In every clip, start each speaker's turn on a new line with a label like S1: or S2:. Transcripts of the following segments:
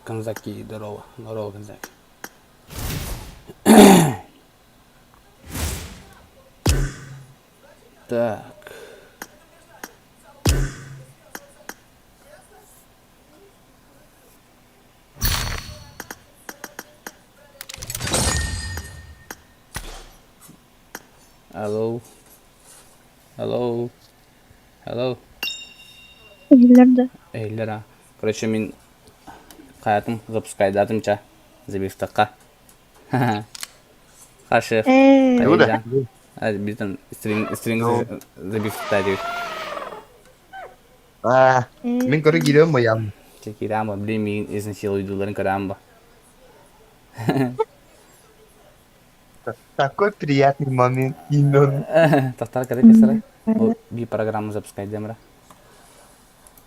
S1: Канзаки, здорово. Здорово, Канзаки. Так. Hello. Hello. Hello.
S2: Иһиллэр да?
S1: Иһиллэр а. Короче, мин хаятым запускайдаатым ча. Забивтахха. Ха, шеф.
S2: Ээ,
S1: Хайдах? Битен стрим стрим забивта диир.
S3: Аа,
S2: ээ,
S3: мин көрө киириэм байам.
S1: Чэ киирээм ба, блин, миигин изнасилуйдууларын көрөөн ба.
S3: Такой приятный момент кинон.
S1: Тахтар када кесара. Бу би программу запускайдым ра.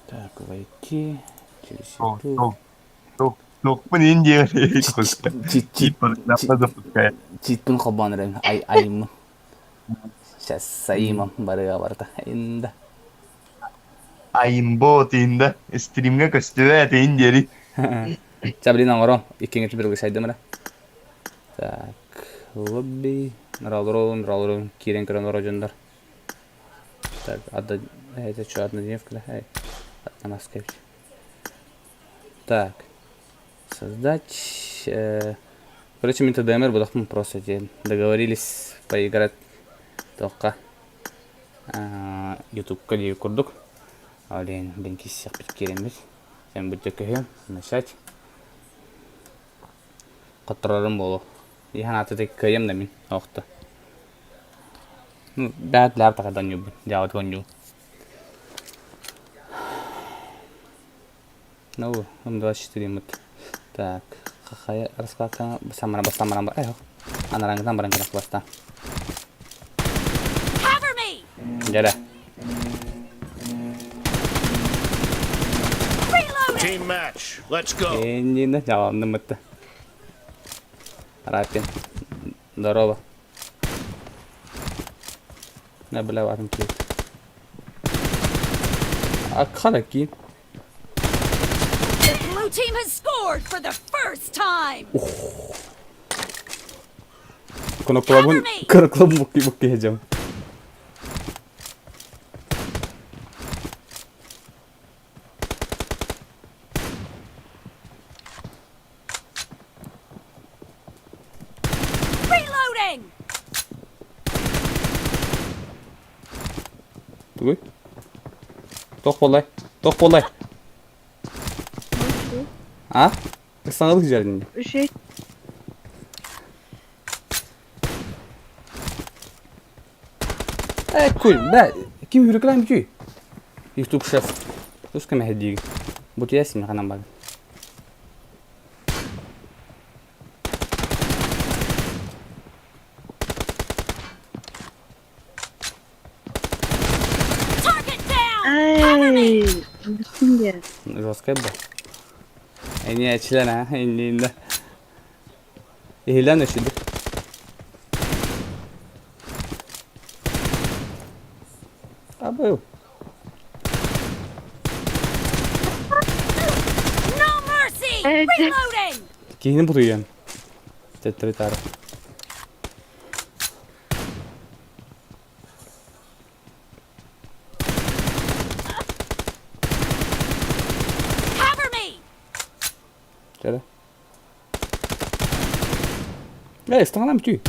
S1: Так, войти через YouTube.
S3: Тохпун Индия программа запускает.
S1: Читпин холбоон эрэн ай айым. Сейчас сайымам барыга барта. Инда.
S3: Айымбот инда. Стримҥэ көстүбэт Индиэри.
S1: Ча блин оҥоро иккиҥҥэ түбүргү сайдым эрэ. Так, лобби, нралрон, нралрон, киирэн көрөн олорор дьоннор. Так, одна, это что, однодневка, да? Эй, одна маска ведь. Так, создать... Короче, мин ТДМР будахпын просто диэн. Договорились поиграть тоққа ютубка диир курдук. Олен, блин, киссэхпит киирэммит. Сен бүттэ көһүөм, начать. Хотторорум буолуо. Иһэн ааты кыайам да мин оохто. Ну, бэт лээп тахадан ньуубун, дьаабат гонньуу. Ну, М24 мыт. Так, хахая раскладка самара бастан баран эх, анараңгытан баран кэлэх баста.
S4: Cover me!
S1: Дьэрэ.
S4: Reloading!
S5: Team match. Let's go.
S1: Эннина жааланным мытты. Рапин. Здорово. На бля ватым киит. Акхана киин.
S4: The blue team has scored for the first time!
S1: Кнопкалабын кнопкалабын букки букки хеджем.
S4: Reloading!
S1: Тугуй? Тох болай. Тох болай. А? Ыксаҥалык дьэрин.
S2: Үчүгэй
S1: Э, куй, да, ким үрүкэлээн бүтүй? Ютуб шеф. Тус кэмэһэ диигин. Бутуйа син ханан бары.
S4: Target down! Cover me!
S2: Ай, бүтүн диэн.
S1: Жесткай бу. Эни эчилэр а, инниинде. Иһилэн өшүдү. Абыл.
S4: No mercy!
S2: Э, дьэ.
S4: Reloading!
S1: Киһини бутуйан. Төттөрү таары.
S4: Cover me!
S1: Чэрэ. Эй, ыстаҥалаан бүтүй.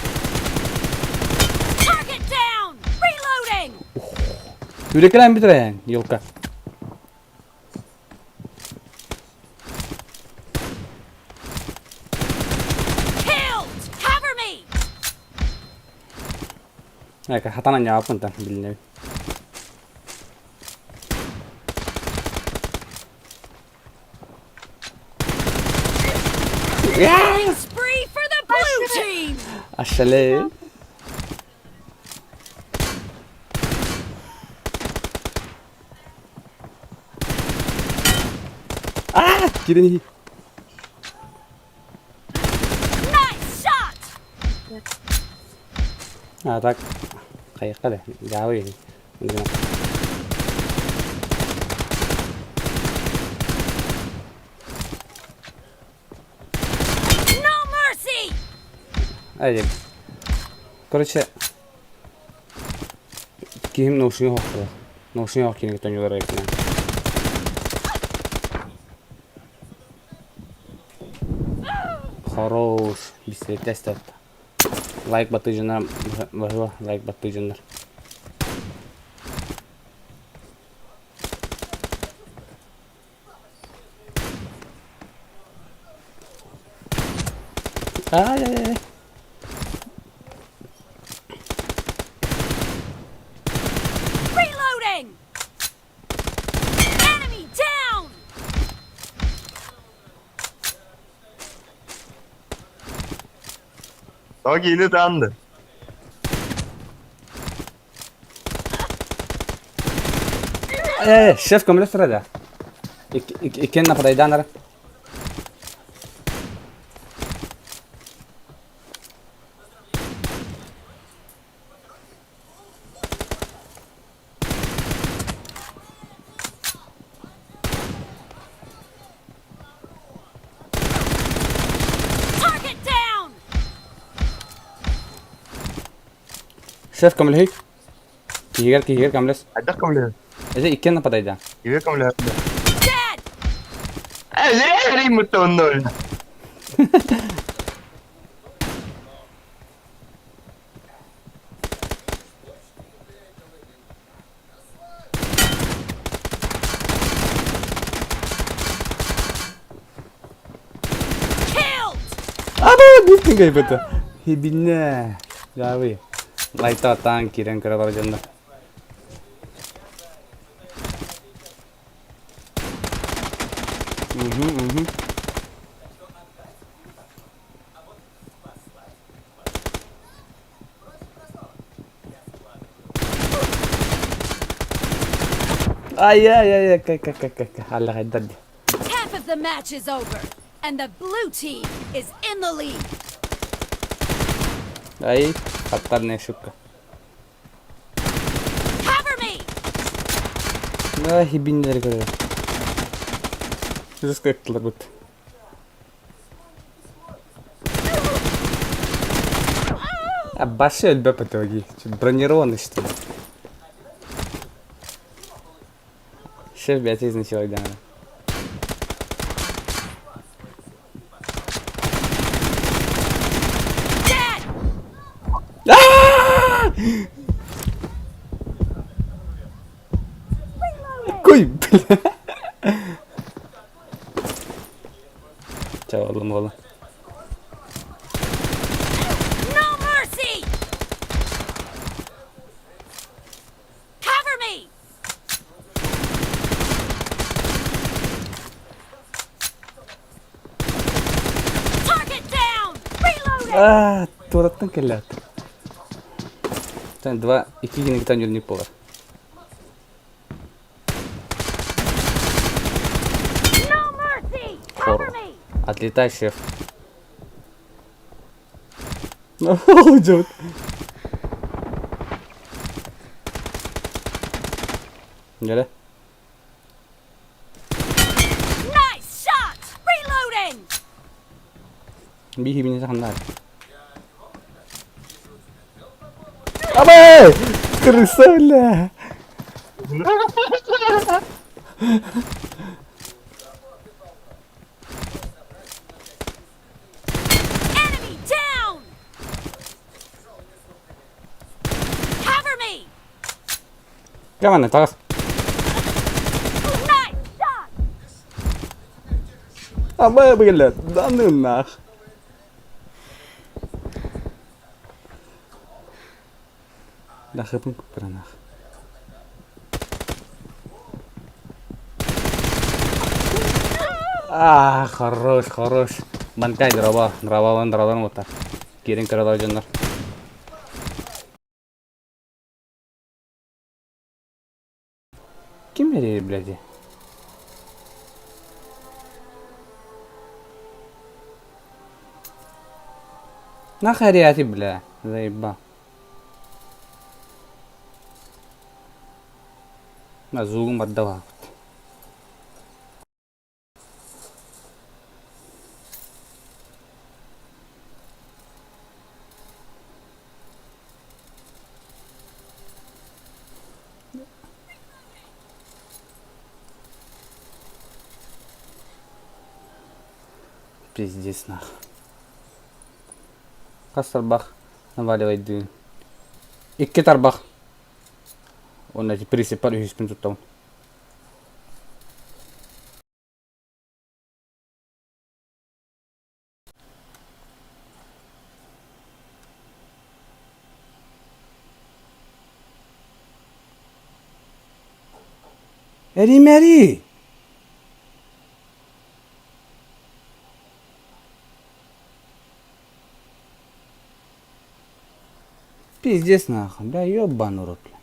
S4: Target down! Reloading!
S1: Үрэкэлээн бүтэр елка.
S4: Killed! Cover me!
S1: Эка хатан анньааппын та билинэбин.
S4: Killing spree for the blue team!
S1: Ашале. А, кирин.
S4: Nice shot!
S1: А так хайыққа да жабы
S4: No mercy!
S1: Айде. Короче, киһим наушник оһохтулар. Наушник оһох киинэ төннүлэр эбитинэн. Хорош. Бистерте эстэ. Лайк баттыйдьыннар, баһыба, лайк баттыйдьыннар. Ай-яй-яй.
S4: Reloading! Enemy down!
S3: Тоҕо киһини таанды.
S1: Э, шеф көмөлөс турар да. Иккиэн нападайдаан ара.
S4: Target down!
S1: Шеф көмөлөһүй. Киһигэр киһигэр көмөлөс.
S3: Хайдах көмөлөһөр?
S1: Эже иккиэн нападайдаан.
S3: Киһи көмөлөһөр.
S4: Dead!
S3: Э, мутоннор.
S4: Killed!
S1: Аба, бүттүн кайбыта. Хибинне. Жабы. Лайта таан киирэн көрө бар дьоннор. Мгм, мгм. Ай-яй-яй, кай кай кай кай Алла хайдар ди.
S4: Half of the match is over, and the blue team is in the lead.
S1: Ай, хаттар шутка.
S4: Cover me!
S1: Да, хибиннер көрө. Жүз бут. А башы өлбөп ытыги. Бронированный что ли? Шеф бәте изнасиловать.
S4: Dead!
S1: Кой, бля. Чао, орлым ола.
S4: No mercy! Cover me! Target down! Reloading!
S1: А, тураттан келлят. Тан два, икки гинэ китан юлник болар.
S4: No mercy! Cover me!
S1: Отлетай, шеф. Уйдет. Геля.
S4: Nice shot! Reloading!
S1: Биһи бини саханнар. Абай! Крыса, бля!
S4: Enemy down! Cover me!
S1: Кәмәне, тағас.
S4: Nice shot!
S1: Абай, бля, да ну нах. Да хыпын күппіранах. А, хорош, хорош. Банкай дроба, дробалан дралан уоттар. Киирэн көрөлөр дьоннор. Ким эрийэр блядь? Нахуй эрийээти бля, заебал. Звугун барда Пиздец нах. Хас тарбах наваливайдыын. Икки тарбах. Уонна присиппар үһүспүн туттабын. Эримэри! Пиздец нахуй, бля, ёбаный рот, бля.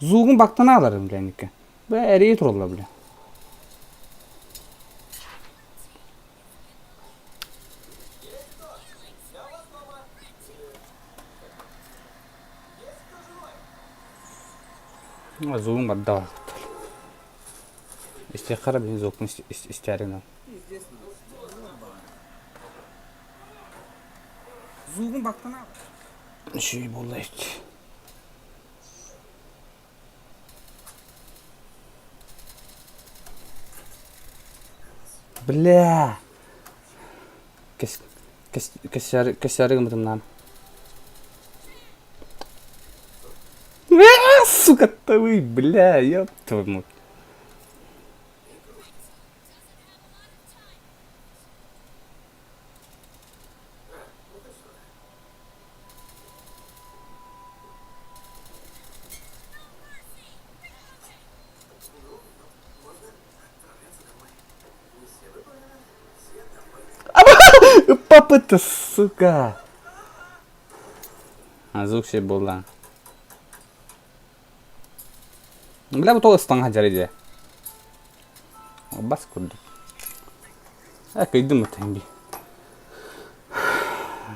S1: Зуугун бактана аларым, бля, нике. Бля, эрии туралла, бля. Зугун барда Истиэххэ билин зуукпун истээрин Зуугун бактана Үчүгэй буолла эбит. Бля! Кэс кэс кэсээри кэсээри гыммытым Сука, ты, бля, ёб твою мать. Папа-то, сука! Звук себе буолла. Бля, бу тоҕо ыстаҥа дьарый дии. Бас курдук. Э, кыйдым бу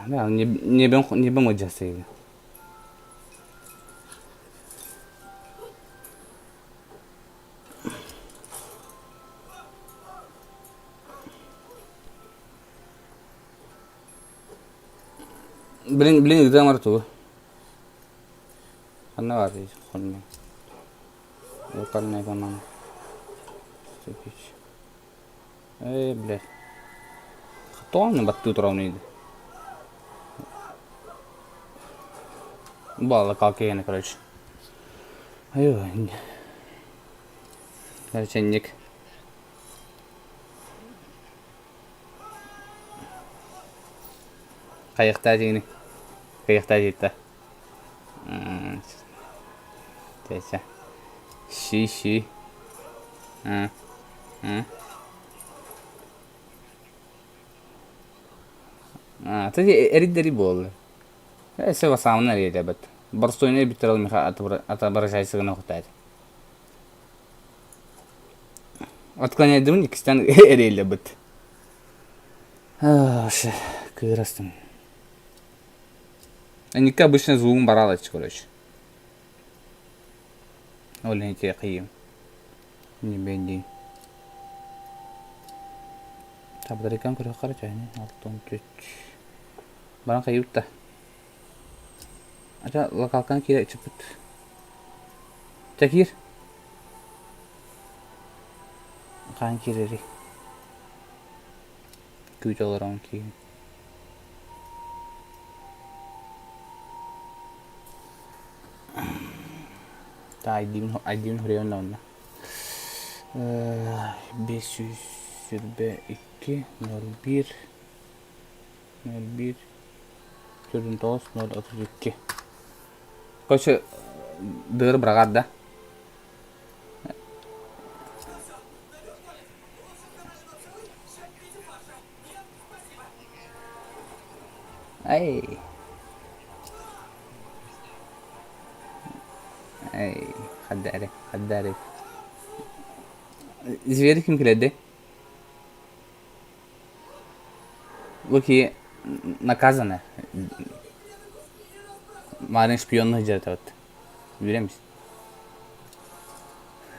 S1: Да, не не бен не бен модьясыйы. Блин, блин, ыытан тугу? Ханна баар хонно? Локальная команда. Эй, блядь. Тоҕо баттыы тураҕын Балла калкиена, короче. Ай, Короче, ник. Хайахтаа дигини. Хайахтаа диэтэ. Тэсэ. Ши ши. Эридери буолла. Эсе саамын эрийдебит. Борстуойну эрбиттэр ол миха отображайсыгына хутаат. Отклоняйдыбын иккистэн эриэллэбит. Кыырастым. Никка обычно звугун баралач, короче. Ол ити кыйым. Не бенди. Табдарикан көрө короче, алтын түч. Баран кыйыбыт да. Ача локалканы киирэ чыппыт. Чэ киир. Хаан киирэри. Күүтэ олорон киир. Айдиин айдиин хуруйан онно. 522 01 01 49 032. Короче, дыр быраҕар да. Ай. Ай, хаддаары, хаддаары. Звери ким килэрдэй? Луки наказаны. Марын шпионну сылдьар Билэмис.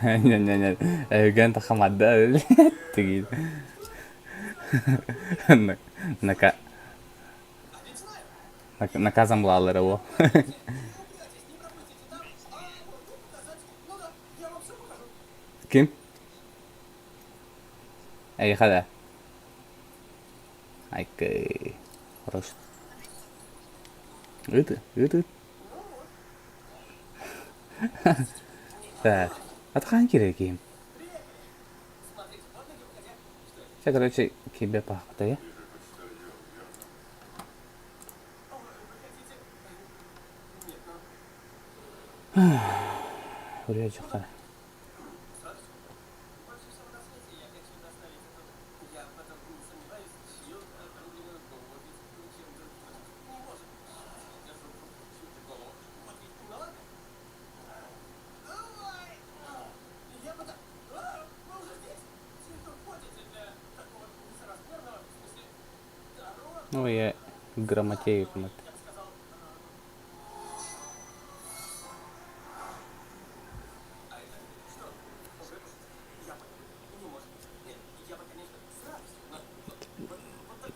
S1: Өйгөн тахамадда тигил. Нака наказан булааллара уо. Ким? Эйиэхэ да? Айкы. Хорош. Ыт, ыт, ыт. Так. Атахан киирэр киһим. Все, короче, кибе пахтая. Урия дьахтар. Ну, я грамотею мат.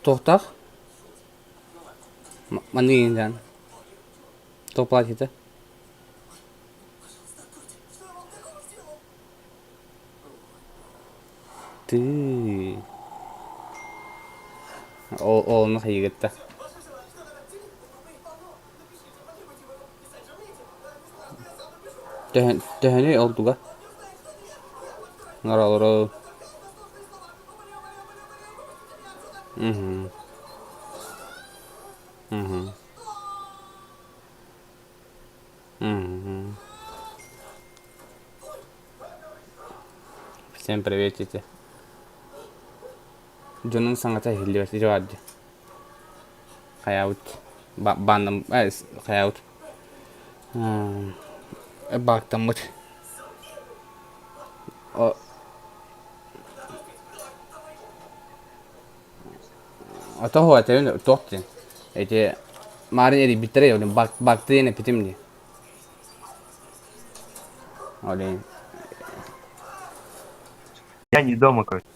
S1: Туохтаах? Маннык иҥэн Кто платит, Ты. Ол онно хайыгытта. Төһөнүй ол туга? Олору. Мгм. Мгм. Мгм. Всем приветики. Дьонун саҥата иһиллибэт дьэ хайаабыт бааннам хайаабыт баактаммыт Ото этэбин туох диэн эти маарын эрийбиттэрэ олин бакты диэн эппитим дии. Олин
S3: Я не дома, короче.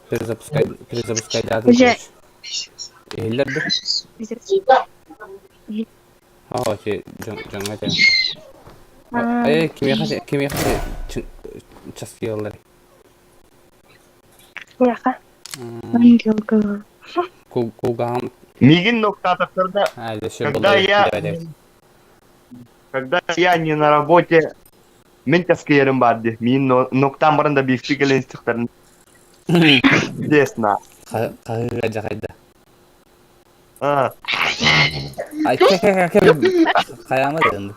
S1: Перезапускай, перезапускайдаатым,
S2: Уже.
S1: короче. Иһиллэр да? Оо, ити дьоҥҥо этэ. Э, кимиэхэ кимиэхэ часкыйаллар?
S2: Яха. Ангел говорю.
S1: Кулгаам
S3: Мигин ноктаатахтарына, когда я не на работе, мин таскыйарым баар дии. Миин ноктаан баран да биирдии кэлэн истэхтэрин Честно.
S1: Хаһыыга дьахайда.
S3: А.
S1: Ай, хайаама дын.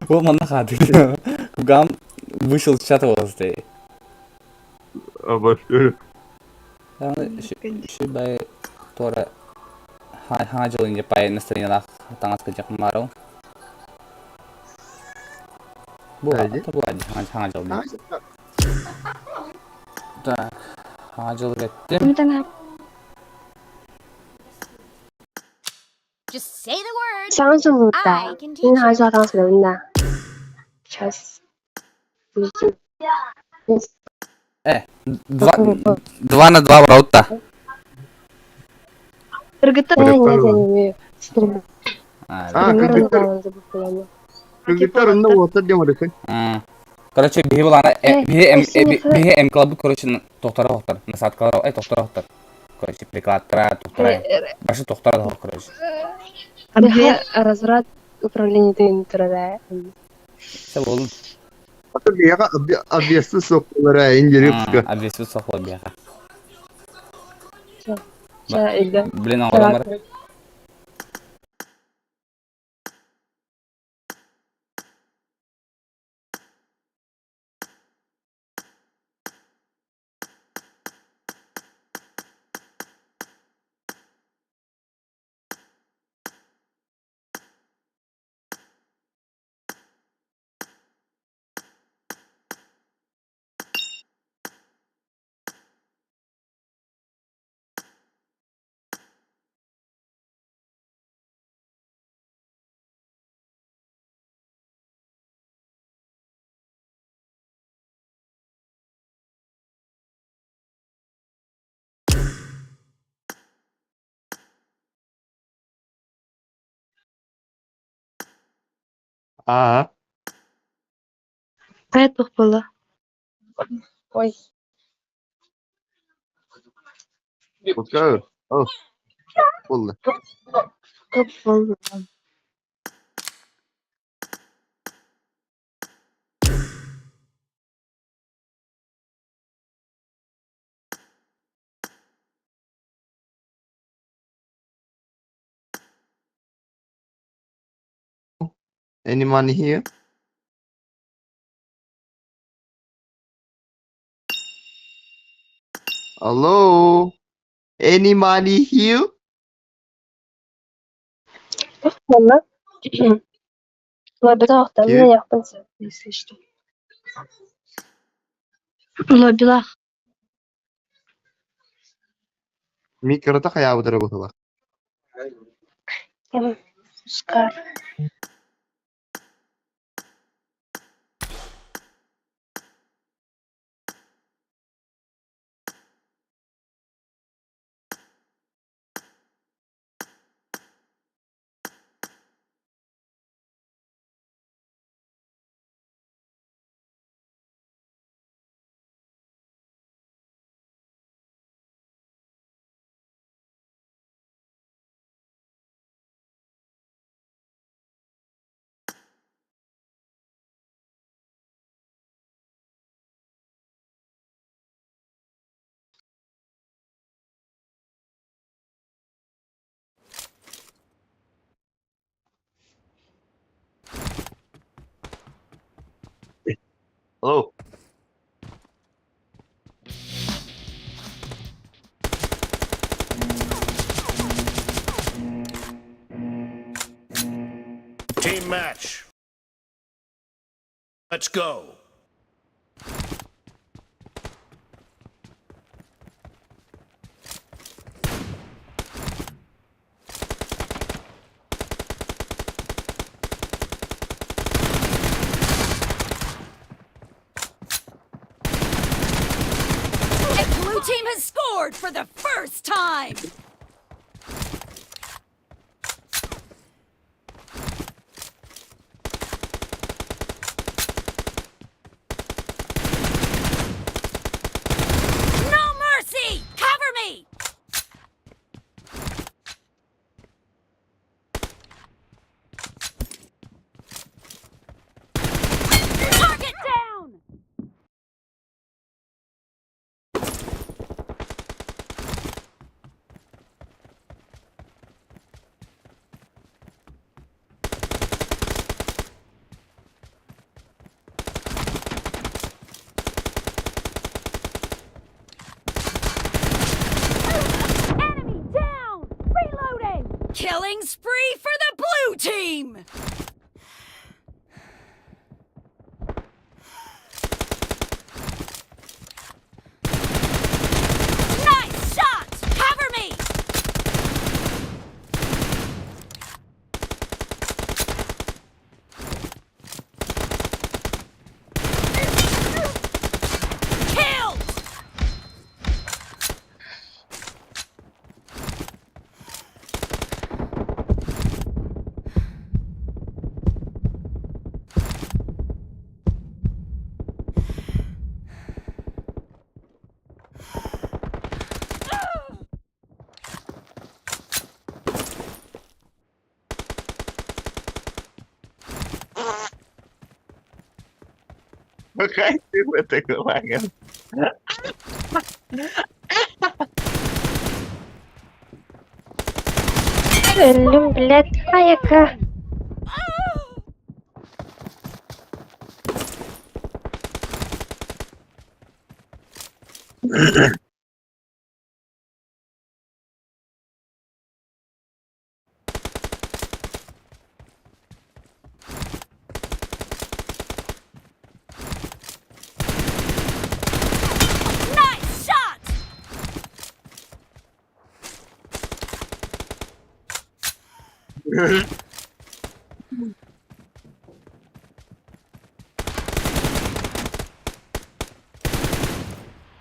S1: Ол манна хаатый. Кугам вышел с чата волосты. Шибай тора хаҥа дьылын пай настроениялаах таҥаска дьахмарыл. Бу хаҥа дьыл. Так, хаҥа дьыл кеттим.
S4: Just say the word.
S5: Саҥа дьыллыырда
S4: I can
S5: мин
S4: teach
S5: хаһан
S4: you.
S5: дьылҕатаҕын сөбүн да Сейчас
S1: Э, 2 на 2 ворота.
S2: Кыргыттар
S5: Нет, я не умею.
S1: А,
S6: А, кыргыттар, кыргыттар онно уоттар диэн барысын.
S1: Короче, биһи булана
S5: Э,
S1: биһи М
S5: Осенний
S1: биһи М клубу, короче, тохтора тохтор. Насадкалар, ай тохтора тохтор. Короче, прикладтара тохтора. Башы тохтора тохтор, короче.
S5: Бэхэ разврат управление турара.
S1: Все болун.
S6: Ата биһиэхэ обвесты суох буолара инженерска.
S1: Обвесты суох буолар биһиэхэ.
S5: Ча илдэ.
S1: Блин, оҥорон бар.
S3: Аа.
S2: Хайа туох буолла?
S5: Ой,
S6: Пускай. Ол. Буолла.
S2: Туох буолла?
S6: Anyone here? Hello? Anybody here?
S5: туох буолла? Лоббитоохтон
S6: Киһи
S5: мин сөп, если что.
S2: Лоббилаах.
S6: Микрота хайаабытара быһыылаах.
S5: Ким Оскар.
S3: Hello.
S7: Team match. Let's go.
S4: The blue team has scored for the first time. No mercy! Cover me! Target down! Enemy down! Reloading! Killing spree for the blue team! Nice shot! Cover me! Killed!
S3: Хай ты
S5: Өллүм, блядь, хайака.
S4: Nice shot!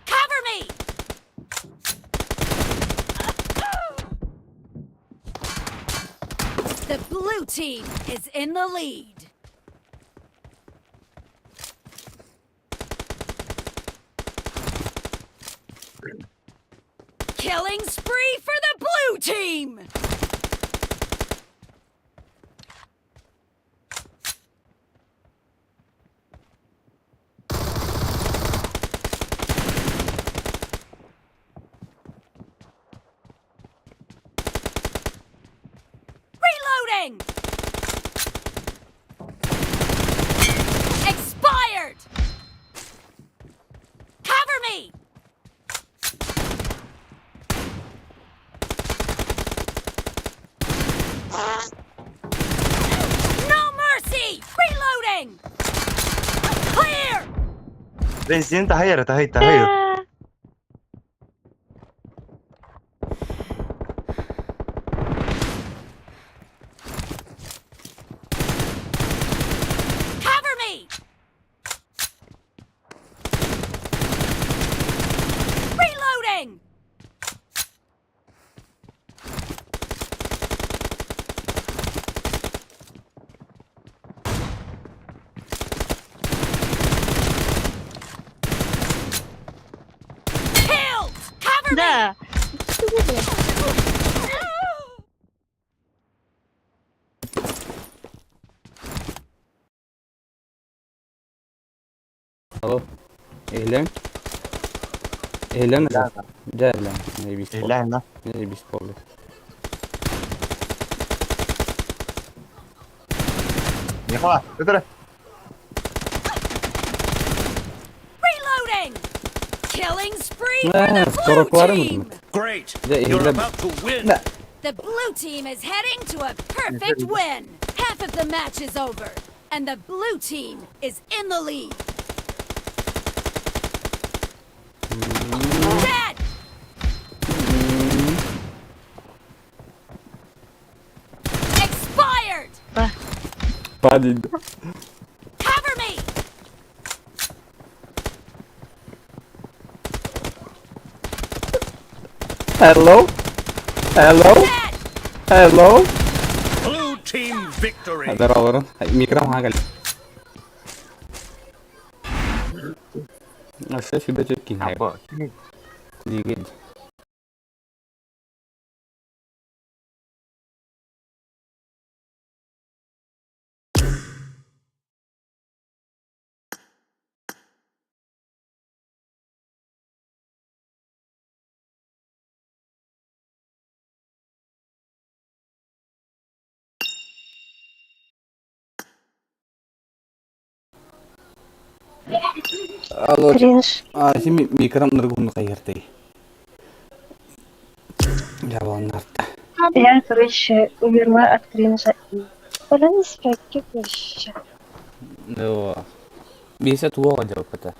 S4: Cover me! The blue team is in the lead. team! Reloading! Expired! Cover me! No mercy! Reloading! Clear!
S3: Бензин таһыйар, таһый, таһый.
S4: Cover me! Reloading! Killed! Cover me!
S2: Да.
S1: Алло. Ehlem. Ehlem de. Gel lan. Ne bis bol.
S3: Илээн
S1: Ne bis bol.
S3: Никола, өтөрө.
S4: Reloading! Killing spree for the blue
S1: Torokları
S4: team!
S1: mı?
S7: Great.
S1: Yeah,
S7: You're
S1: yeah.
S7: about to win.
S1: Ne?
S4: The blue team is heading to a perfect win. Half of the match is over, and the blue team is in the lead. Dead! Expired!
S1: Hadi.
S4: Cover me!
S1: Hello. Hello.
S4: Dead!
S1: Hello.
S7: Blue team victory.
S1: Здорово, Микро магаль. А что себе тут кинь?
S3: Або.
S1: Дигид. Алло.
S5: Кринж.
S1: А, син микром ныргун кайырты. Жабаланарта.
S5: Я, короче, умерла от кринжа. В принципе, вообще.
S1: Ну, бейсе туға деп это.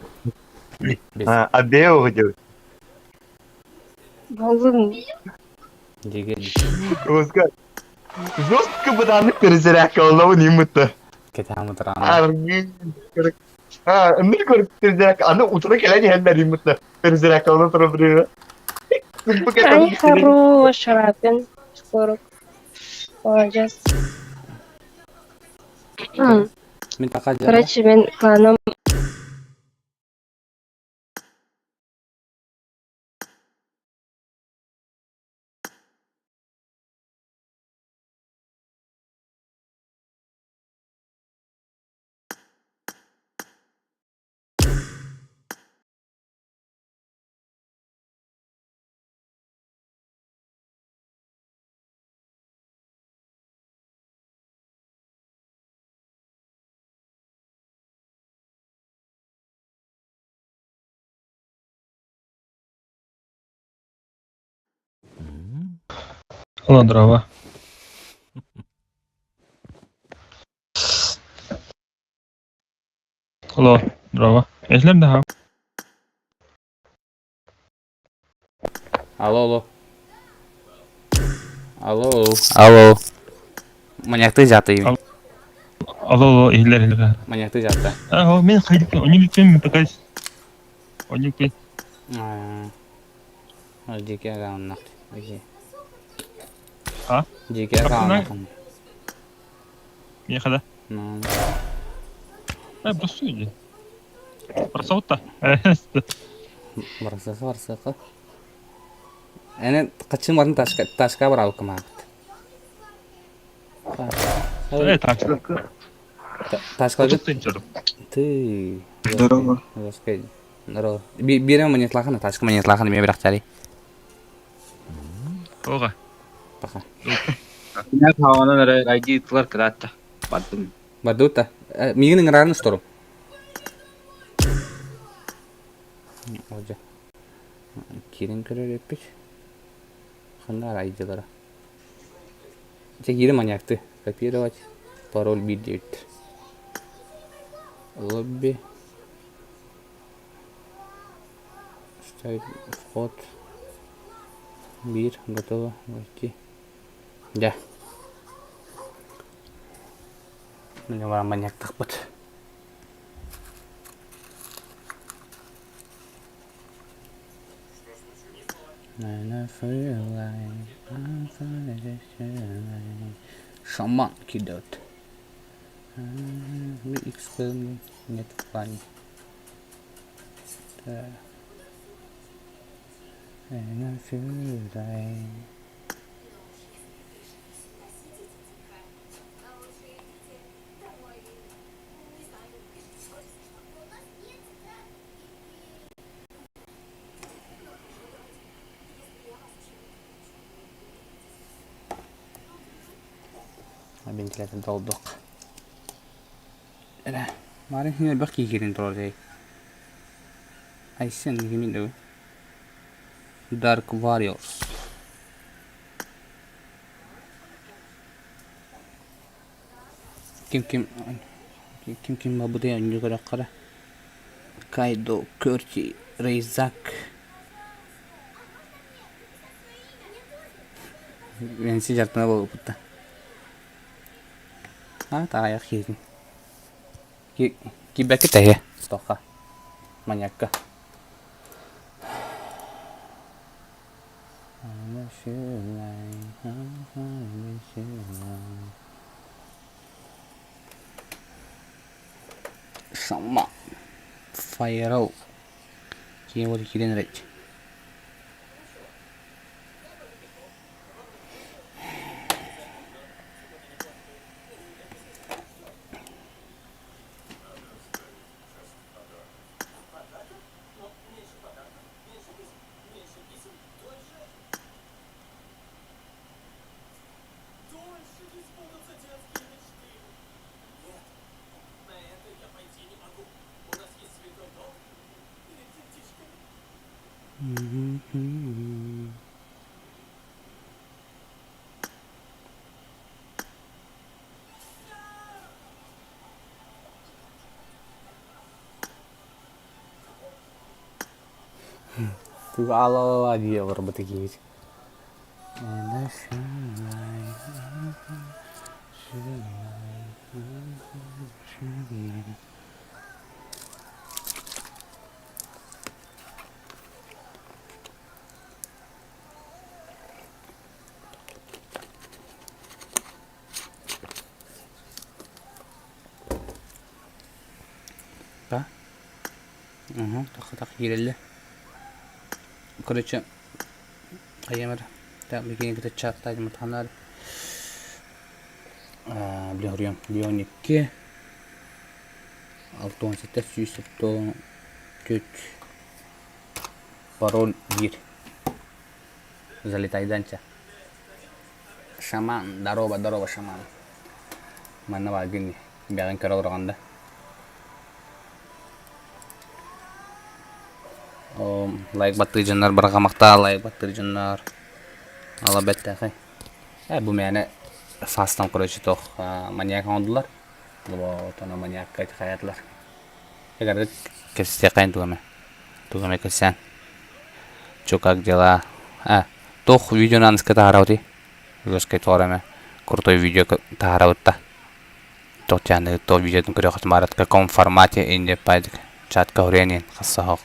S1: Бес.
S3: А бео деп.
S5: Болун.
S1: Деген.
S3: Оскар. Жестко быданып перезарядка олау немытты.
S1: Кете амытыран.
S3: А, эмне көрүп перезарядка, аны утура келен иһэллэр иммытты. Перезарядка олау тура бирээ.
S5: Ай, хорош, Рапин. Скоро. Молодец.
S1: Мен така жа.
S5: Короче, мен кланом
S8: Алло, здорово. Алло, здорово. Эшлем да.
S1: Алло, алло. Алло. Алло. Маньякты жаты.
S8: Алло. Алло, алло, иһиллэр, иһиллэр.
S1: Маньякты жаты.
S8: Аа, мен хайдык, онюк такай. Онюк
S1: Жеке ағаннақ. Окей.
S8: А?
S1: Жеке ағаннақ.
S8: Мен қада.
S1: Ну,
S8: Э, просто иди. Просто вот так.
S1: барсасы барсақы. Эн хаччын барын ташка ташка бараабыккын маабыт.
S8: Э, тачка.
S1: Ташкаларгын
S8: Тынчарым.
S1: Ты.
S9: Здорово.
S1: Здорово. Биирэ монетлахан, ташка монетлахан эмиэ бирахтари.
S8: Ога.
S1: Пока.
S9: Мен хаанан эрэ ID ыттылар кыраатта. Бардым.
S1: Бардыбыт Миигин ыҥыраарын устарым. Олдьа. Киирэн көрөр эппит. Ханна арайдылара. Дьэ киирэ маньяктыы. Копировать. Пароль биир диэбит. Лобби. Ставить вход. Биир. Готово. Войти. Дьэ. Мин баран маньяктахпыт. Шаман кидет. X нет в плане. Так. Вентилятор долдук. Эрэ, Марын хин элбэх киһи киирэн турар дии. Айсен кимин дуу? Dark Warriors. Ким ким ким ким бабытай онньу көрөххө Кайдо, Көрти, Рейзак. Мэнси дьартана буолбутта. А таайах киһитин. Киирбэккэ тэһиэ тоха маньякка. Сама Фаерол киин уота киирэн эрэт. Ала-ла-ла дии олорбут киһибит. Па? Уһу, тахха киирэллэ. Короче, хайыам эрэ. Так, бикини кытта чаттаадым ханаар. Били хоруйам. 12 67 174 пароль 1. Залетайданча. Шаман, здорово, здорово, шаман. Манна бааргын бэҕин көрө олороҕун да. Лайк баттыыр дьоннор барҕамахтаа лайк баттыыр дьоннор ала бэттээхэй. Э бу мээнэ фастан короче туох маньяк оҥордулар. Вот оно маньякка хайатылар. Эгэрдик кэпсэтиэххэйин тугу эмэ. Тугу эмэ кэпсээн. Чё как дела? А, туох видеону аныска таһаарабытый? Жесткай туох эмэ крутой видео таһаарабыт да. Туох дьааны туох видеотун көрүөххүтүн баарат в каком формате инде пайдык чатка хуруйан иһин хасса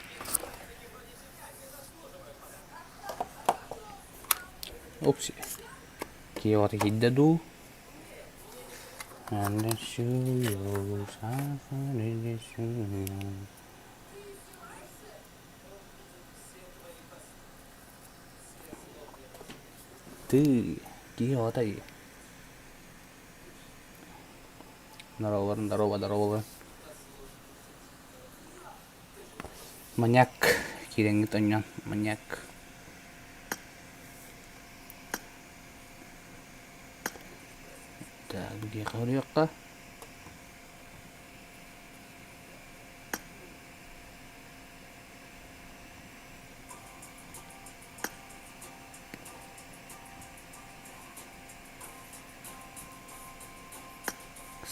S1: Упси. Киһи оҕото киирдэ дуу? Тыы, киһи оҕото дии. Здороваларын, здорово, здороваларын. Маньяк киирэҥҥит онньон, маньяк. Так, биһиэхэ суруйуохха.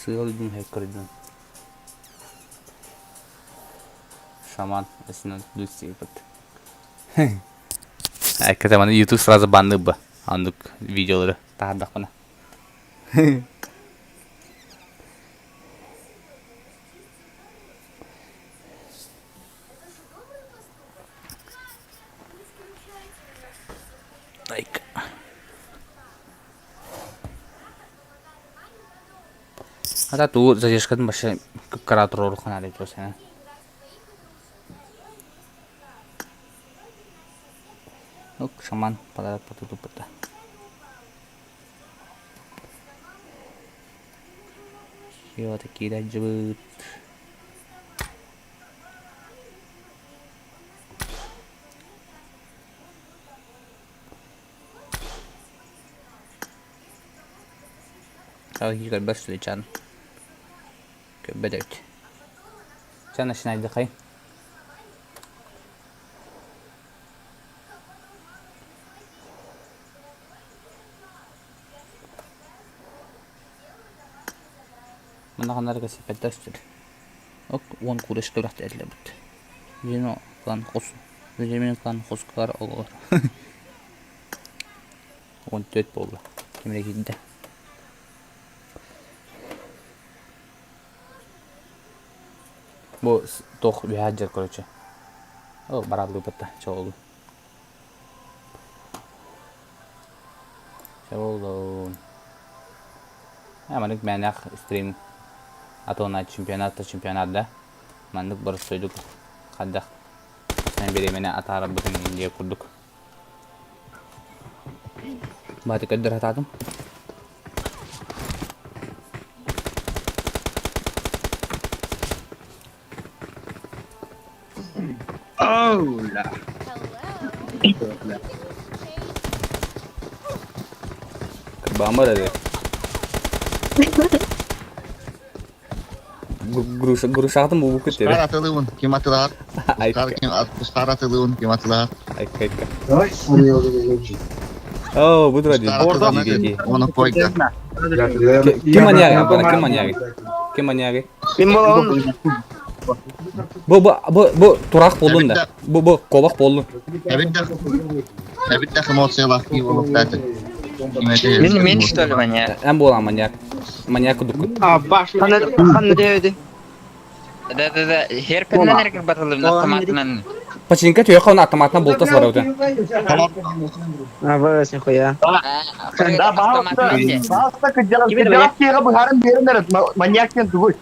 S1: Сыал үрдүн иһэ көрдүм. Шаман өсүнэн плюс Айката маны YouTube сразу банныр ба. Андык видеолары таһардахпына. Айка. Ата туу задержкатын вообще кыпкара туруору ханаары туосана. Ок, шаман подарок потутуппута. Йо, такие дьыбыт. Киһи көрбөт сүлүчан көрбөт эбит. Чэ, начинайдыхай. Манна ханнарга сиппэттэр сүр. Ок, уон курс күрэхтэһиллибит. Вино клан хос. Витамин клан хоскар олор. 14 буолла. Ким эрэ киирдэ. Бу туох үһэ дьэр короче. Ол барааллыыбыт да чоолу. Чоолун. Маннык мээнэх стрим а то на чемпионат да чемпионат да маннык боростуойдук хайдах бириэмэни атаарарбытын диэ курдук Бааты көрдөр сатаатым.
S9: Ола.
S1: Кырбаамар эрэ. Груша, грушаатын булбуккут
S10: Кустаар атылыыбын, ким атылаһар? Кустаар ким кустаар атылыыбын, ким атылаһар?
S1: Айка, айка. Оо, бу тура дии.
S10: Кустаар атыланар, оны койда.
S1: Ким маньяги? Ким маньяги? Ким маньяги?
S6: Мин буолабын.
S1: Бу бу бу бу тураах буоллун да. Бу бу куобах буоллун.
S10: Эбит да эмоциялаах киһи буолуохтаах.
S9: Мин мин что ли маньяк?
S1: Эн буолан маньяк. Маньяк кудуккут.
S6: Ханна диэбити?
S9: Да да да, херпеннен эргир батылым автоматынан.
S1: Починка түйэхэ оны автоматынан бултас барабыта.
S6: А, вырос нихуя.
S3: Да, баалта, баалта кыдьарас, кыдьарас киэҕэ быһааран биэрэн эрэ, маньяк диэн тугуй?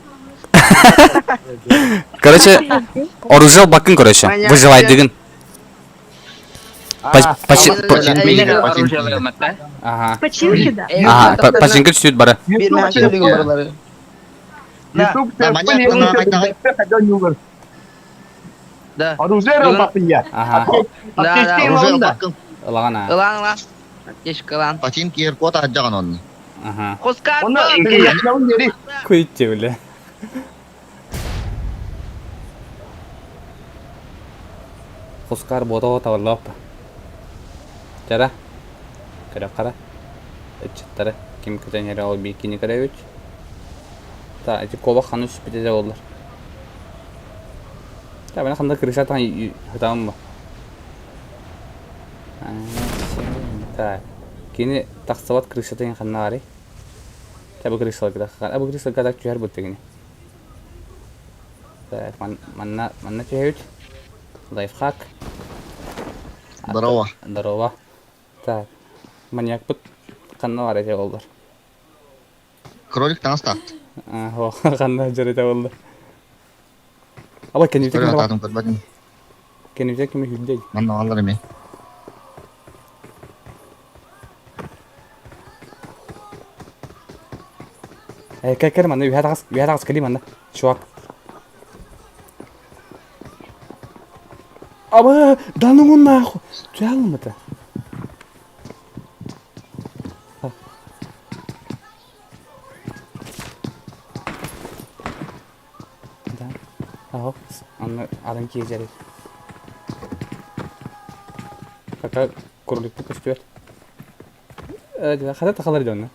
S1: Короче, оружие бакын, короче, выживайдыгын. Ага.
S2: Починки, да?
S1: Ага, починка түсүт бары.
S3: Ютуб
S6: Да.
S3: Оружие ылбаппын
S1: Ага.
S6: Да, да.
S10: Оружие ылбаккын.
S1: Ылаҕан аа.
S6: Ылан ылан. Аптечка ылан.
S10: Патин киэр куот аһдьаҕан онно.
S1: Ага.
S6: Хускар.
S1: Куйте, бля. Хускар буота табаллааппа. Чара. Көрө қара. Ыччаттары ким көтөн эрэ ол биикини көрөбүт. Та ити куобах ханна түспүтэ да буоллар. Та бана ханна крыша таан хытаамын ба. Так. Кини тахсыбат крышатын ханна баарый? Та бу крышаларга тахсар. Бу крышаларга так түһэр бутта кини. Так, манна манна түһэбит. Лайфхак.
S10: Здорово.
S1: Здорово. Так. Маньякпыт ханна баар этэ буоллар?
S10: Кролик таҥас таахт.
S1: Ханна сылдьар этэ буолла? Аба кэннибитэ
S10: Көрө
S1: ким
S10: атаатым көрбөтүм.
S1: Кэннибитэ кими сүүрдэй?
S10: Манна бааллар эмиэ.
S1: Э, кэл кэл манна үһэ таҕыс, үһэ таҕыс кэлии манна. Чувак. Аба, да ну нахуй. Чалым это. Да. Аһок, анны арын киэжэрит. Пока кроликты көстүбэт. Хата тахалар дьонно.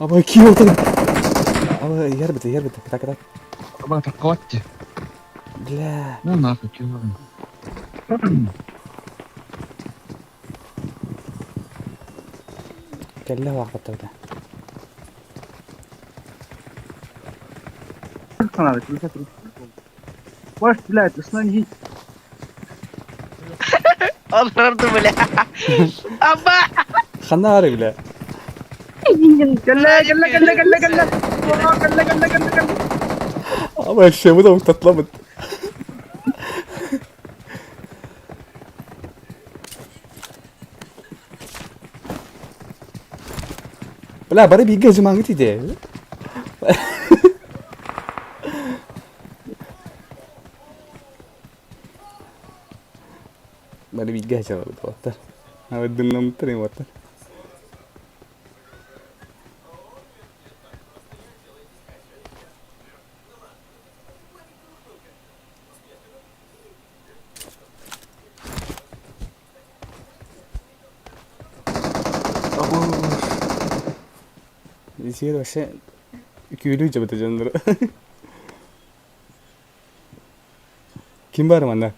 S1: Аба киһи отыр. Аба иһэр бит, иһэр бит. Так, так.
S9: Аба таккаватти.
S1: Бля.
S9: Ну нахуй, чего?
S1: Кэллэ ваахпаттабыта.
S9: Ваш, блядь, основной
S6: Олорду бля. Аба!
S1: Ханна ары бля.
S9: Кэллэ, кэллэ, кэллэ, кэллэ, кэллэ. Кэллэ, кэллэ, кэллэ, кэллэ.
S1: Аба шебы да уктатламыт. Бля, бары бииргэ дьымаҥҥыт иде. Бары бииргэ дьалабыт уоттар. Абыддыннаммыттар уоттар. Сиэр вообще күүлүү дьабыта дьоннору. Ким бар манна?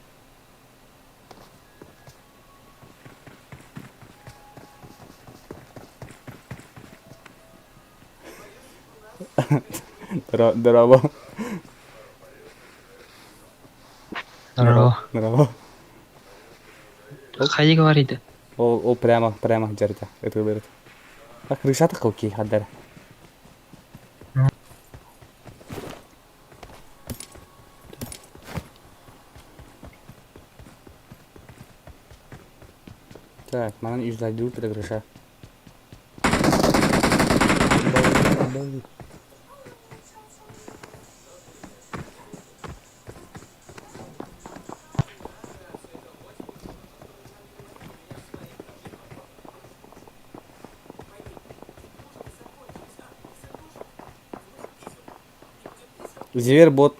S1: Здорово.
S9: Здорово.
S1: Здорово.
S9: Хайа говорит.
S1: Ол, ол прямо, прямо дьарыта, ытылырыт. А крыша такой хаддар. Так, манан юзлайдуу крыша. Звербот,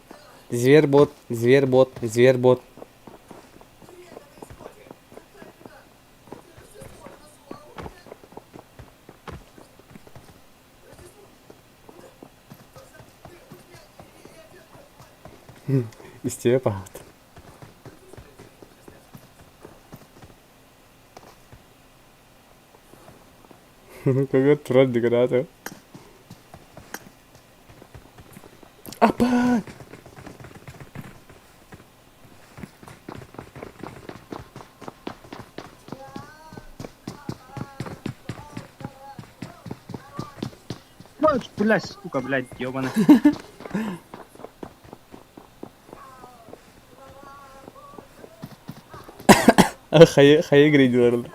S1: звербот, звербот, звербот. Истиэ паат. Көгө турар деградо. Апа!
S9: Блядь, сука, блядь, ёбаный.
S1: Хайа хайа грейдилер.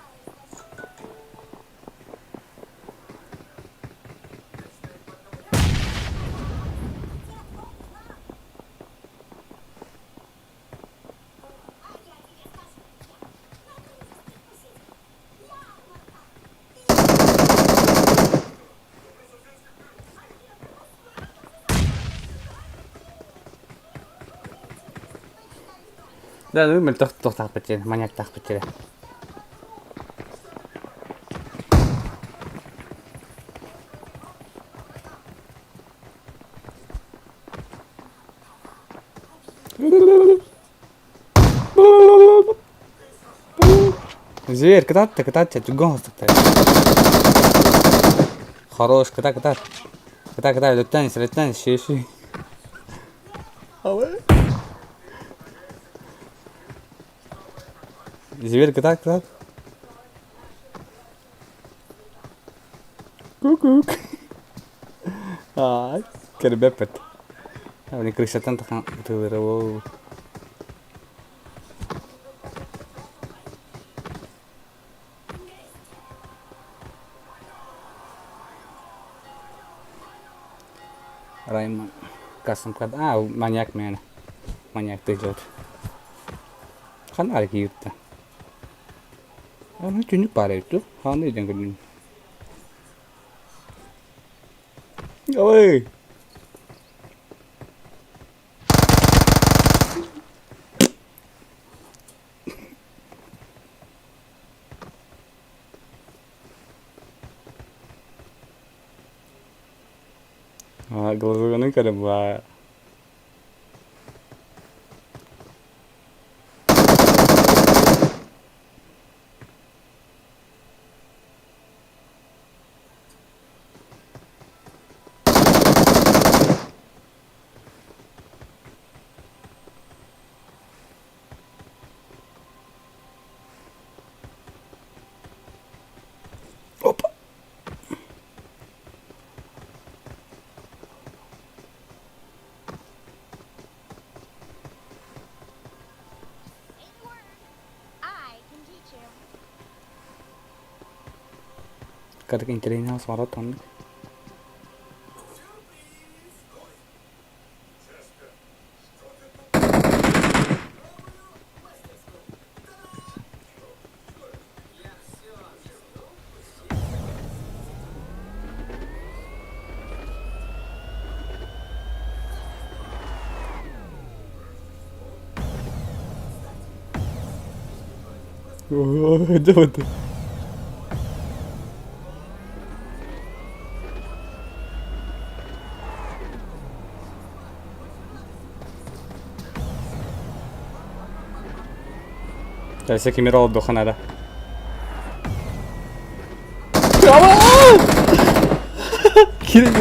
S1: Да, ну мөлтөх тохтаахпыт диэн, маньяктаахпыт диэн. Зверь, кытаатта, кытаатта, түргэн хостуктар. Хорош, кыта, кыта. Кыта, кыта, өлөттөн, өлөттөн, шеши. Зверь, кыта, кыта. Ку-кук. Аа, кэрбэппит. Они крысаттан тахан ытылыры Раймон Касым а маньяк мээнэ. Маньяктыы дьот. Ханна киирдэ? Аны түннүк баар эбит дуу? Хааны өйдөөн көрдүм. Ой! А, глазуганы көрө Опа! Кадык интэриэһинэй саҥарат оннук. Дьэ Дальше кимир олордуохха наада. Киирин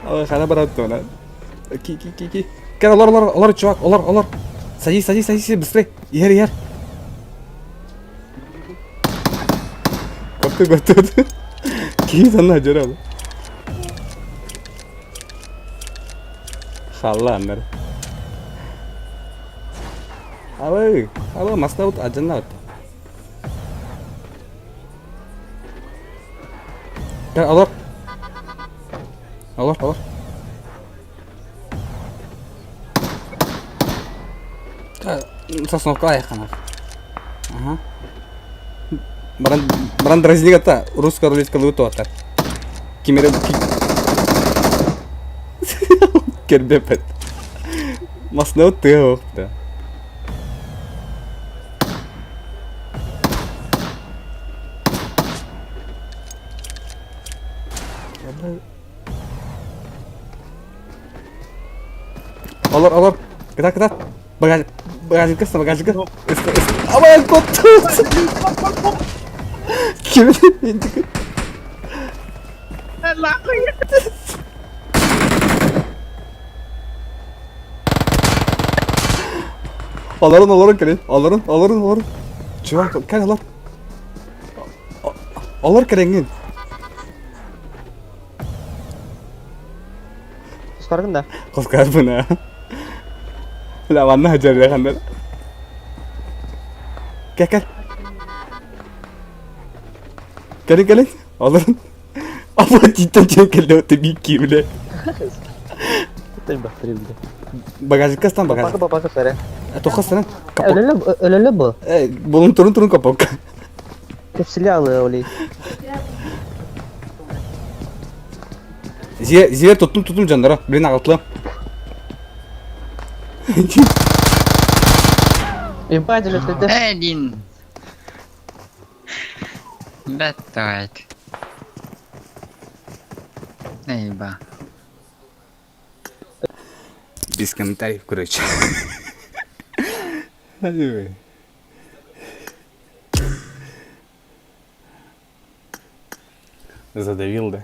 S1: Ой, хана барат туона. Ки ки ки ки. Кел олор олор олор чувак, олор олор. Садись, садись, садись, быстрей. Иһэр иһэр. Көптү көптү. Киһи санна дьөрө. Халлааннар. Абы, абы маслабыт адьыннаабыт. Кэл, олор. Олор, олор. Сосновка айахханар. Ага. Баран, баран дразник ата, русская рулетка туаттар. Кимере Кербепет. Маснау тыа да. Олор, олор. Кытат, кытат. Багажник, багажникка, багажникка. Абай, котту. Ким? Олорун, олорун кэлин. Олорун, олорун, олорун. Чувак, кэл олор. Олор кэлэҥҥин.
S6: Кускаргын да?
S1: Кускарбын аа. Бля, манна сылдьар ханна. Кэл, кэл. Кэлин, кэлин. Олорун. Апа тииттэн тиийэн кэллэ ты бля. Багажникка стан багажник.
S6: Папа, папа, эрэ.
S1: Тоха станан.
S6: Өлөлө, өлөлө бу.
S1: Э, булун турун турун капокка.
S6: Кепсили алы оли.
S1: Зиер, зиер туттум туттум жандара. Блин, ағылтылам.
S6: Ебать, өлөттөдө.
S11: Один. Бэт Нейба.
S1: Без комментариев, короче. Задавил, да?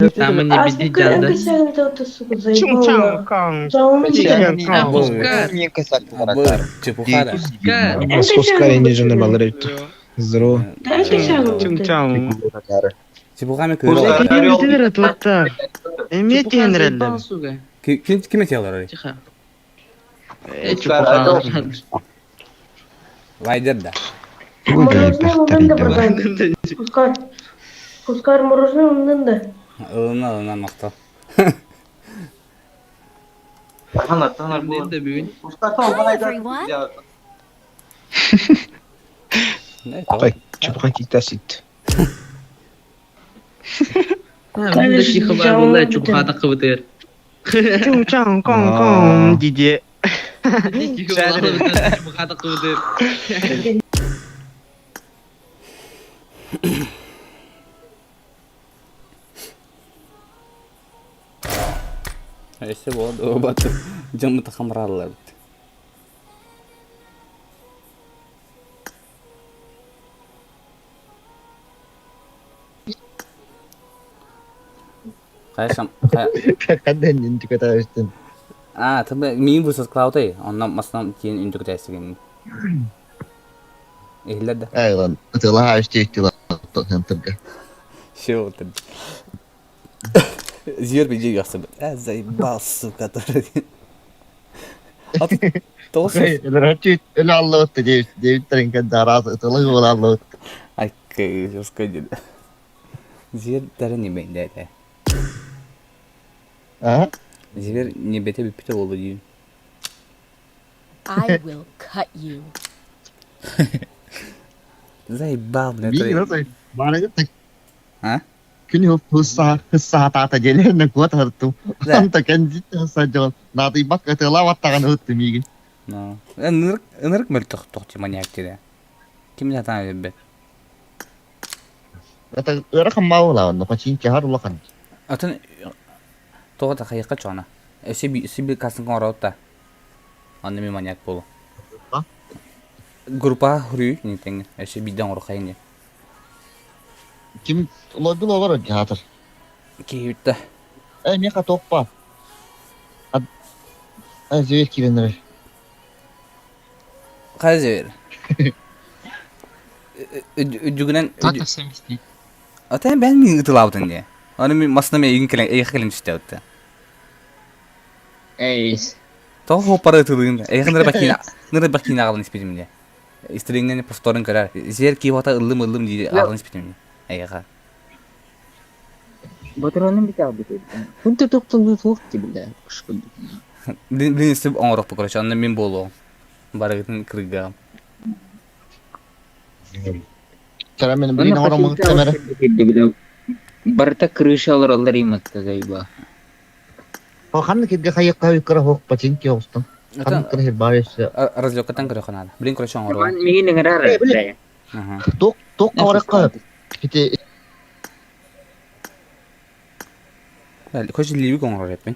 S11: Там не бедидят, да?
S8: Здорово.
S1: Чепухами кыырал. Ким ким этиялар?
S11: Тихо.
S1: Вайдер да.
S5: Кускар мороженое ылыннын да?
S1: Ылына ылына махтал.
S4: Hi everyone.
S9: Чупхатитасит.
S6: Чуҥ-чаҥ, коҥ-коҥ дии
S1: Өссө буола дьоммут хамрааллар эбит. Хайа
S10: Хадden интикатаыстын.
S1: А, ты миин высоткалаутай, онно масынан тиен үндүкүтээсигин. Иһиллэр да?
S10: Айлан, ытылаha үстү тылга.
S1: Все вот Зер бiji яхсы. Ә, заебал, сука, который.
S10: Өлө аллыбытты девиттерин кэннэ ытылы аллыбыт.
S1: Ай, кыыс, Зер дары не бейнде
S10: А?
S1: Зер не бете бүппүтэ буолла диибин.
S4: I will cut you.
S1: Заебал, блядь.
S10: Биир
S1: А?
S10: Күн хысса хатаата дьэлэринэ куот хартым. Анта кэнзит хысса дьон наатыйбак ытыла баттаҕан ыттым миигин.
S1: Ну, ынырык ынырык мөлтөх тохти маньяк дире. Ким сатаан билбэт.
S10: Это ыарахан маалаан, пачин кехар улахан.
S1: Атын тоҕо да хайыкка чоона. Өссө би касын оҥороот да. Онно ми маньяк буолу. Группа хрүй нитең. Өссө биирдэ оҥоро хайын
S10: Ким лобил олор театр.
S1: Киһибитте.
S10: Э, меха топпа. Ай, зверь киренер.
S1: Хайа зверь? Үдүгүнэн Ата бэн мин ытылаабытын дии. Аны мин масына мен эйигин кэлэн эйиэхэ кэлэн түстээбитте.
S11: Эйс.
S1: Тоҕо хоппары ытылыын эйиэхэ ныры бакина ныры бакина аҕалан испитим дии. Истриҥҥэ повторын көрөр. Зер киһи ыллым ыллым дии аҕалан испитим дии. Эйиэхэ.
S11: Батыранын битэ Кунта тоқтолу суох бile.
S1: Блин, сып оҥорохпу короче, онно мин буолуом. Барыгытын кыргыам.
S10: Чара мен блин оҥороммун кэмэрэ.
S11: Барыта крыша олороллор иматта зайба.
S10: Ханна кирге хайыкка кыра хоқ пачинки оғыстым. Ханна кыра хир
S1: Разлёккаттан көрө ханада. Блин, короче, оҥоруом.
S11: Миин ыҥырар.
S10: Ток ток қавараққа. Ити
S1: Короче, ливик оҥорор эппин.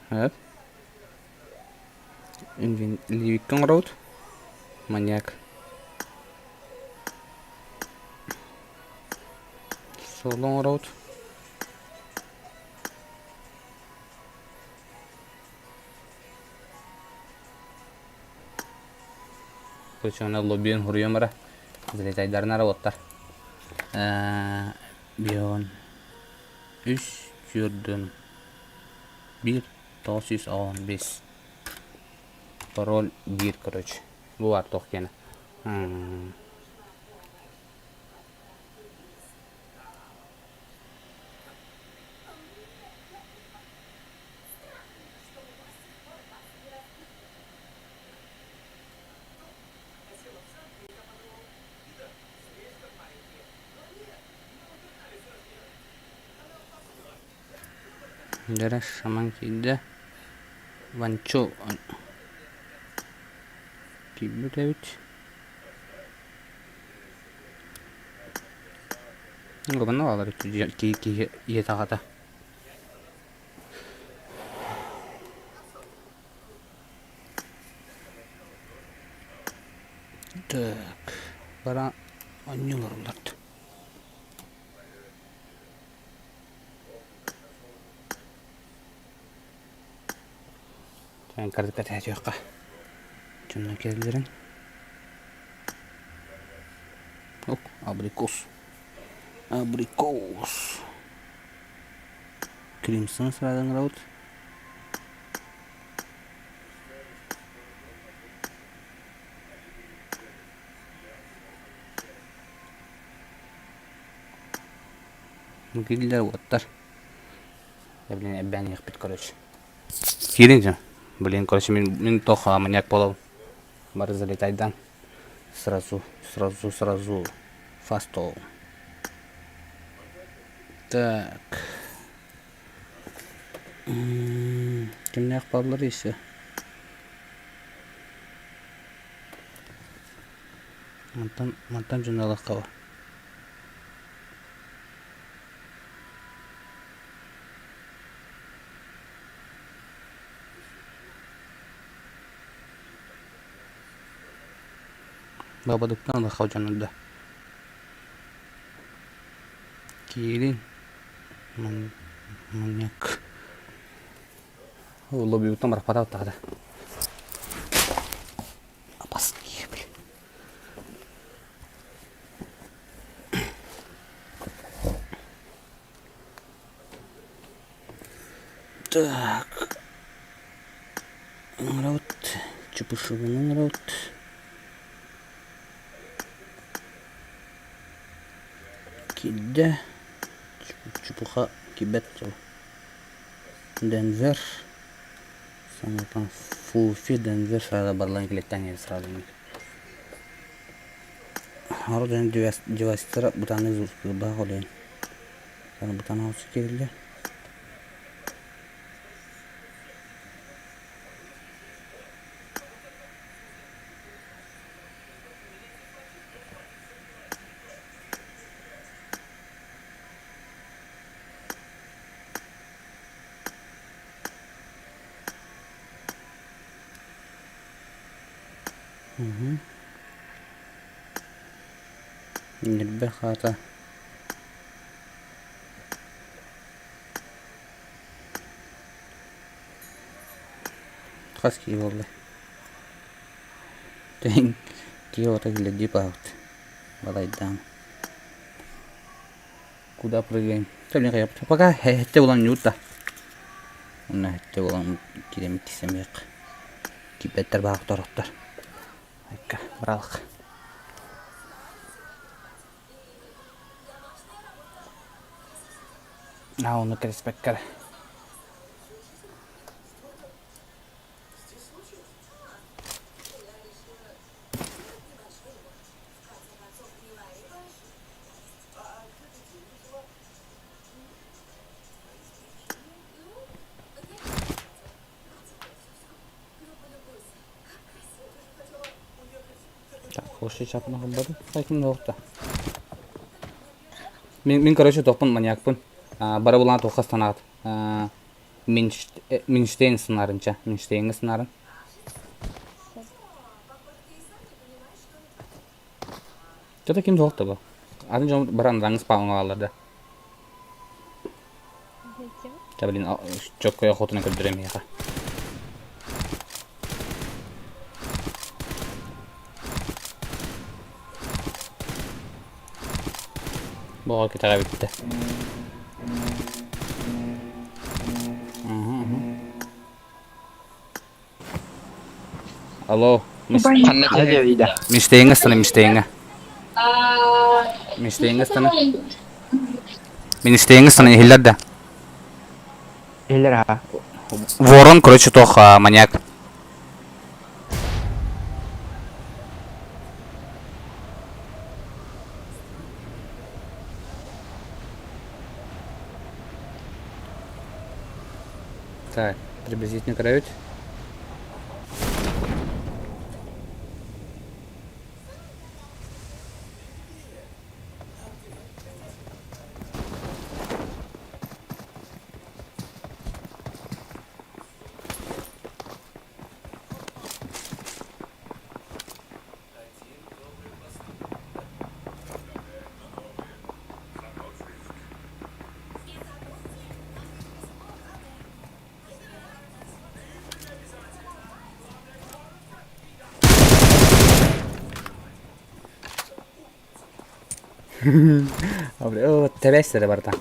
S1: Evet. Ливик оҥоробут. Маньяк. Соло оҥоробут. Короче, она лоббиен хуруйом бара. Залетайдарына работтар. Бион. Үс түрдүн. Бир 915. Пароль бир, короче. Бу бар тоқ кені. Дәрә шаман киде. Ванчо. Кибит эбит. Гобанна алар ки ки иетагата. Так. Бара аннюлар улард. Кардыкка тәтүөххэ. Дьонно кэллэрин. Ок, абрикос. Абрикос. Кримсон сразу раут. Киирдилэр уоттар. Я, блин, эбээн иһиэхпит, короче. Киирин дьэ. Блин, короче, мин, мин тох маньяк буолабын. Бары залетайдан. Сразу, сразу, сразу. Фастол. Так. Кимнээх бааллар еще? Мантан, мантан дьоно Бабадыктан ылыахха дьону да. Киирин. Манньык. Лоббибуттан барахпата тахта. Апаски, блин. Так. Ыҥырабыт. Чупушеваны ыҥырабыт. Киирдэ. Чупуха киирбэт. Денвер. Саҥатан Фуфи Денвер сразу барлан килеттен сразу. Орден девастера бутаны зуркылбах олен. Бутаны olsa кириллер. Ньирбэ хаата Хас киһи буолла? Тэҥ киһи оҕото киллэрдии баҕабыт. Балайдаан. Куда прыгаем? Пока хэттэ булан ньуут да. Онно хэттэ булан киирэммит тиксэмиэх. Киирбэттэр баҕа тороттор. Айка, быралык. Аа, ону кэриспэккэ. Так, хороший чапына холбодум. Сайкым да Мин, мин короче, тохпун маньякпын. Бара булан туохха санаат. Минштейн сынарынча. Минштейнге сынарын. Что-то ким суох бу. Атын дьон баран раңыс паҕаҥалалар да. Ча блин, чоккой охотуна көрдөрөм миэхэ. Боҕо кэтэҕэ бүттэ. Алло, Миштейҥҥэ ыстана, миштейҥҥэ. Миштейҥҥэ ыстана. Министейҥҥэ ыстана иһиллэр да?
S9: Иһиллэр аха.
S1: Ворон, короче, туох маньяк. Так, приблизительно кровь. Тэбэс эрэ барыта.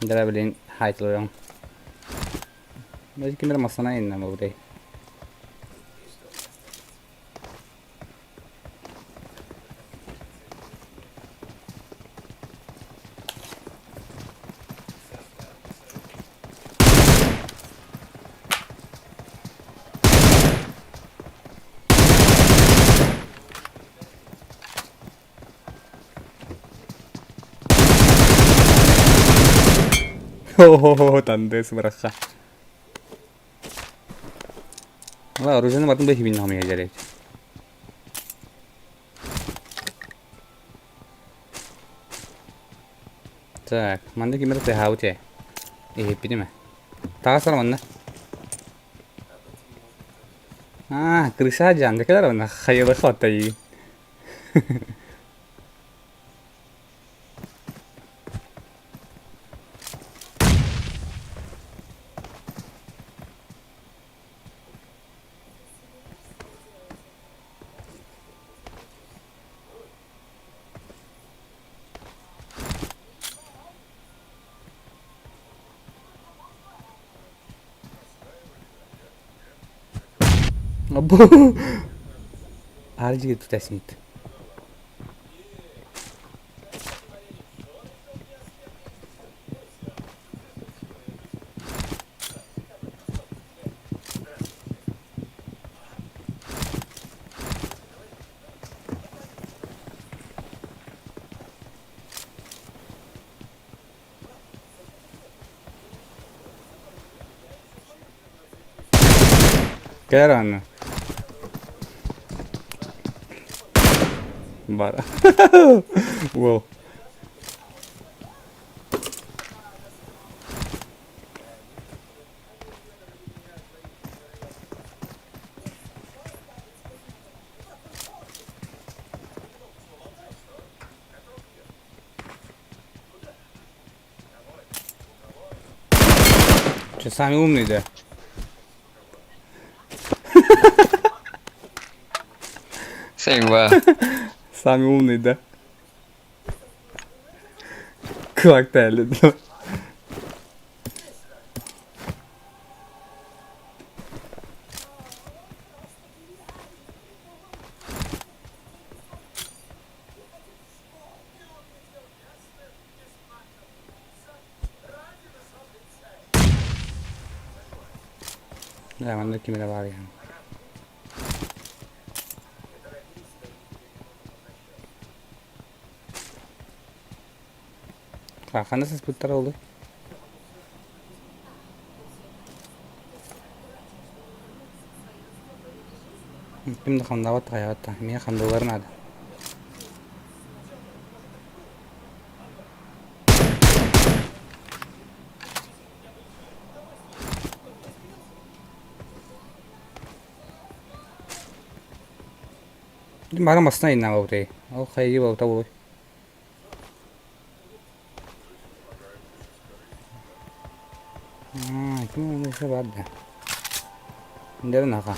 S1: Дара билин хайтылыаҥ. Ким эрэ массана иннэ буолбутай. Хо-хо-хо, тандыс бырахха. Ла, оружиены батын бы хибин хамыйа жарет. Так, манна ким эрэ тыаһаабыт ээ. Иһиппитим ээ. Таҕыс манна. Аа, крыша дьаанда кэлэр манна хайылыха оттайыы. Бу Аржиге тутасмит. Кэлэр аны. Бар. Уол. Че, самый умный, да?
S12: Сengva.
S1: Самый умный, да? Как ты, Дьэ, манна ким эрэ баар иһэн. Ханна сыспыттара олуй? Ким да хандаабат хайаабат да. Миэхэ хандыылара наада. Бары массына иннаабабытай. Ол хайыы балта буолуй. А, ким еще бар да. Дернаха.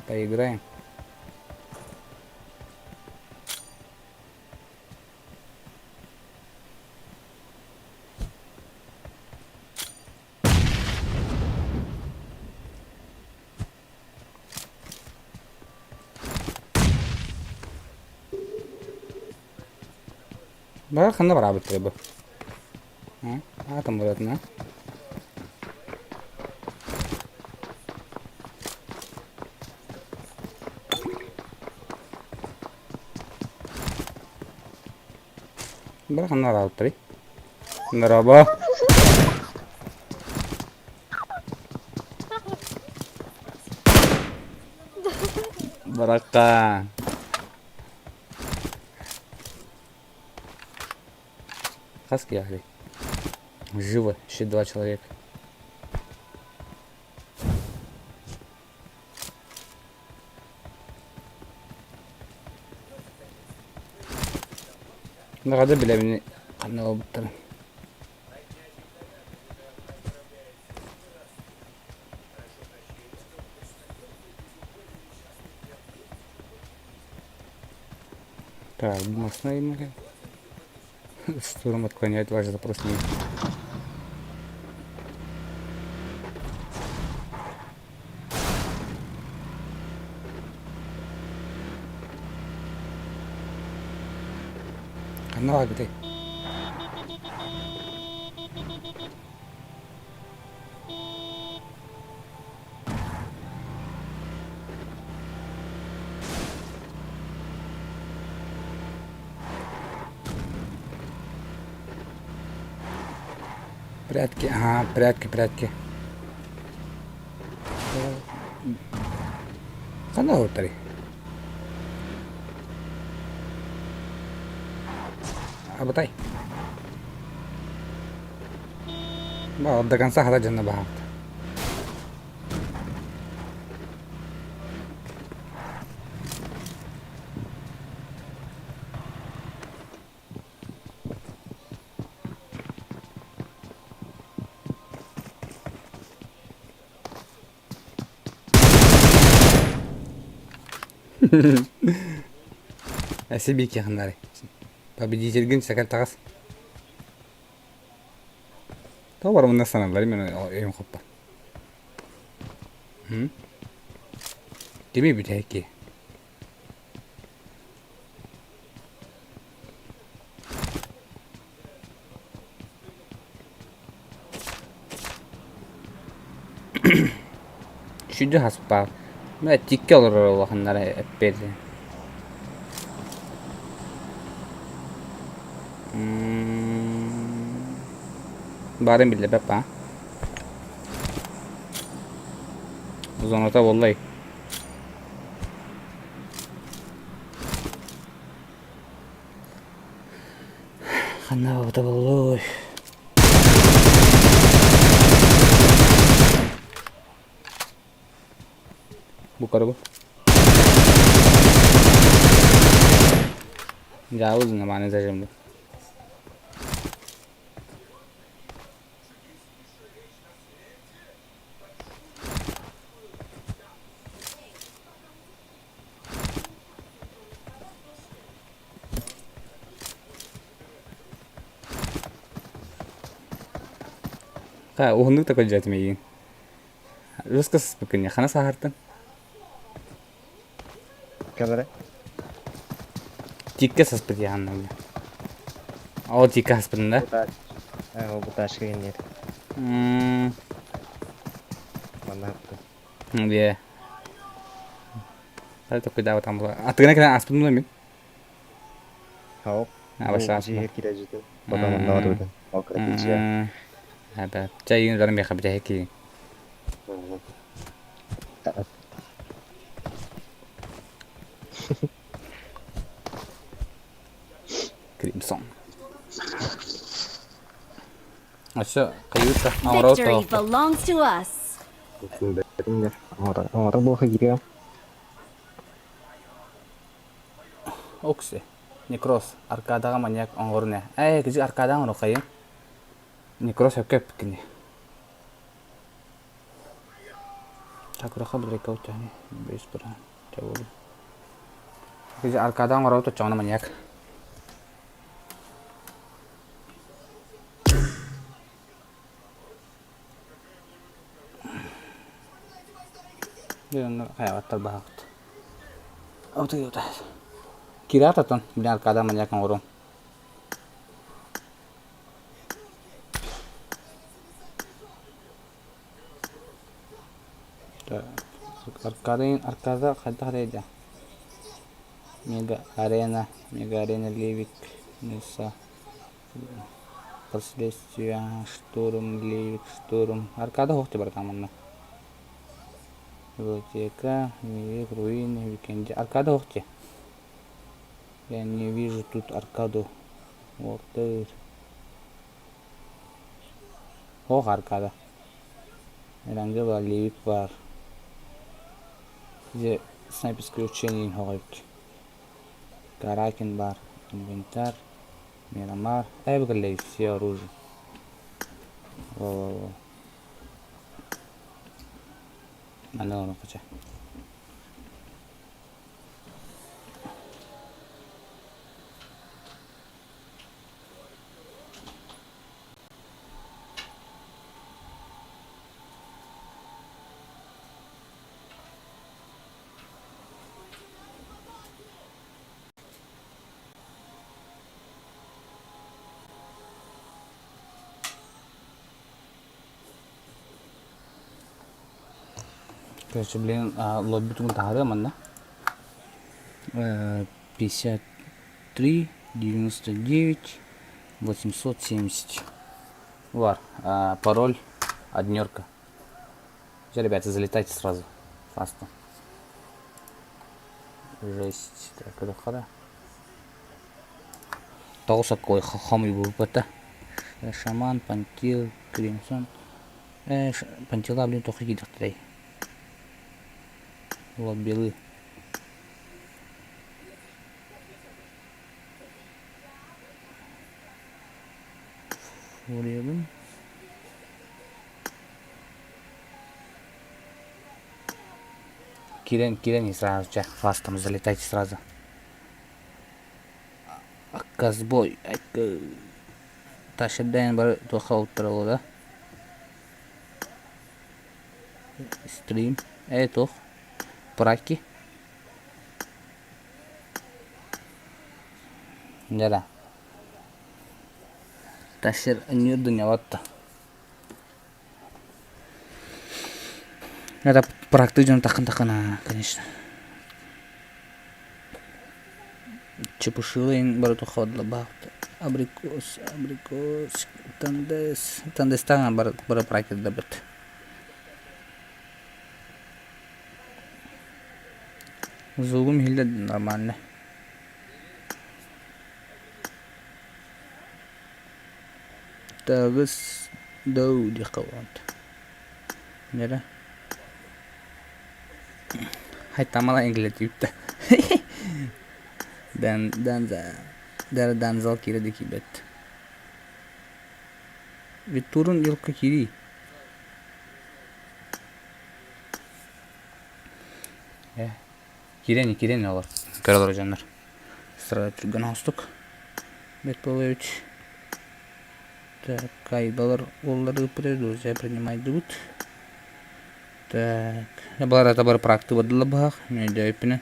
S1: Поиграем. Бары ханна бараабыттар бу? Аатым буолатына. Бары ханна бараабыттарый? Дорообо. Баракка. Хас киһи Живо, еще два человека. Наҕада билэбин ханна ылбыттарын. Так, бумажная Штурм отклоняет ваш запрос. Ханна баарбытай? Прятки, ага, прятки, прятки. Ханна олорторуй? Абытай. До конца хата дьонно баһаат. Эсибики ханнары. Победительгин сакал таҕас. Тоҕо барымына саналлар мен өйүм хоппа. Кими бүтэһик Сүдү хаспаах. Мэ тикке олорор улаханнара эппиэти. Баарын биллэрбэт баа. Зоната буоллай. Ханна бабыта буоллуй? Бу көрө бу. Дьаабы нормально зажим. Уһуннук да көрдьөөтүм эйигин. Русска сыспыккын хана саһартын?
S13: Кэлэрэ.
S1: Тикке саспыт яханна. Ол тикке хаспытын да?
S13: Ол буташка генер. Манна
S1: Дие. Токуйдаабатам була. Атыгына кэлэн аспытым дуо мин?
S13: Хауп.
S1: Абаша
S13: Жиһир кирэжити. Потом онно барбытым. Ол кыратыча.
S1: Аба. Чайын баран бэхэ бэхэ Crimson. Өссө хайыыта
S4: Victory belongs to us.
S11: Оҥоро буоха кириэм.
S1: Окси. Некроз. Аркадаҕа маньяк оҥорун ээ. Ээ, кыдьык аркадаҕа оҥоруоххайын. Некроз сөпкө эппиккин Такураха билэркэ бэс быраан. Кыдьык аркадаҕа оҥоробут оччоҕуна маньяк. Хайаҕаттар баһаҕыт. Кираат отон, били аркада маньяк оҥоруом. Аркадын аркада хайдах эрэ Мега арена, мега арена Ливик, Ниса Последствия, штурм, Ливик, штурм. Аркада суох барытаан манна. Библиотека, Ливик, руины, Викенди. Аркада суох дии. Я не вижу тут аркаду. Вот Суох аркада. Эранга баар, Ливик баар. Дьэ, снайперское учение суох эбит. Каракин баар, инвентарь. Мирамар. Эбигелей все оружие. Во-во-во. Манна оҥоруохха Короче, блин, лобби тугун таһаарыам манна. 53 99 870. Бар, пароль однерка. Все, ребята, залетайте сразу. Фасту. Жесть. Так, это хада. Тоҕус оккой хомуйбуппата. Шаман, Пантил, Кримсон. Э, Пантила, блин, тоқи киирдэхтэрэй. Лоббилы. Фуриябын. Кирен, кирен и сразу, ча, фастом залетайте сразу. Акказбой, Ташырдаан бары туохха уттараллара Стрим ээ туох Праки Дьэ Ташыр ньуурдунньалатта Это практик дьон тахын тахына конечно Чепушилын бары туохха Абрикос, абрикос, тандес, тандестаан бары бары практикдабыт. Звугум иһиллэр нормально. Тагыс доу диэххэ буолуон. Нэрэ. Хайтамала инглетүүттэ. Дан данза Дара данзал киирэ да киирбэт. Виттурун елка киирии. Э, киирэн киирэн олор. Көрө олорор дьоннор. Сразу түргэн оҥостук. Бэт буолуо Так, кайбалар уоллар ыыппыт друзья принимайдыбыт. Так, балар это бар практика бардылар быһах, мен өйдөөбүппүнэн.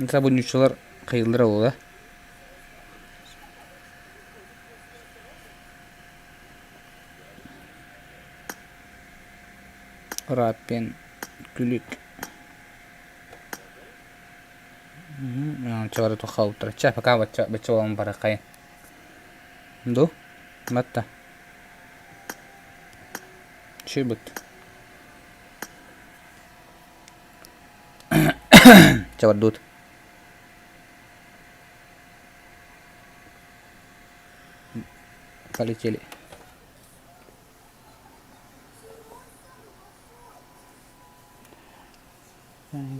S1: Сабынньуччулар хайыыллара буолла. Раппен күлүк Чара туххалыттар. Чэ, пока бачча бачча буолан барахайын. Ду? Батта. Чуйбут. Чабардут. Полетели.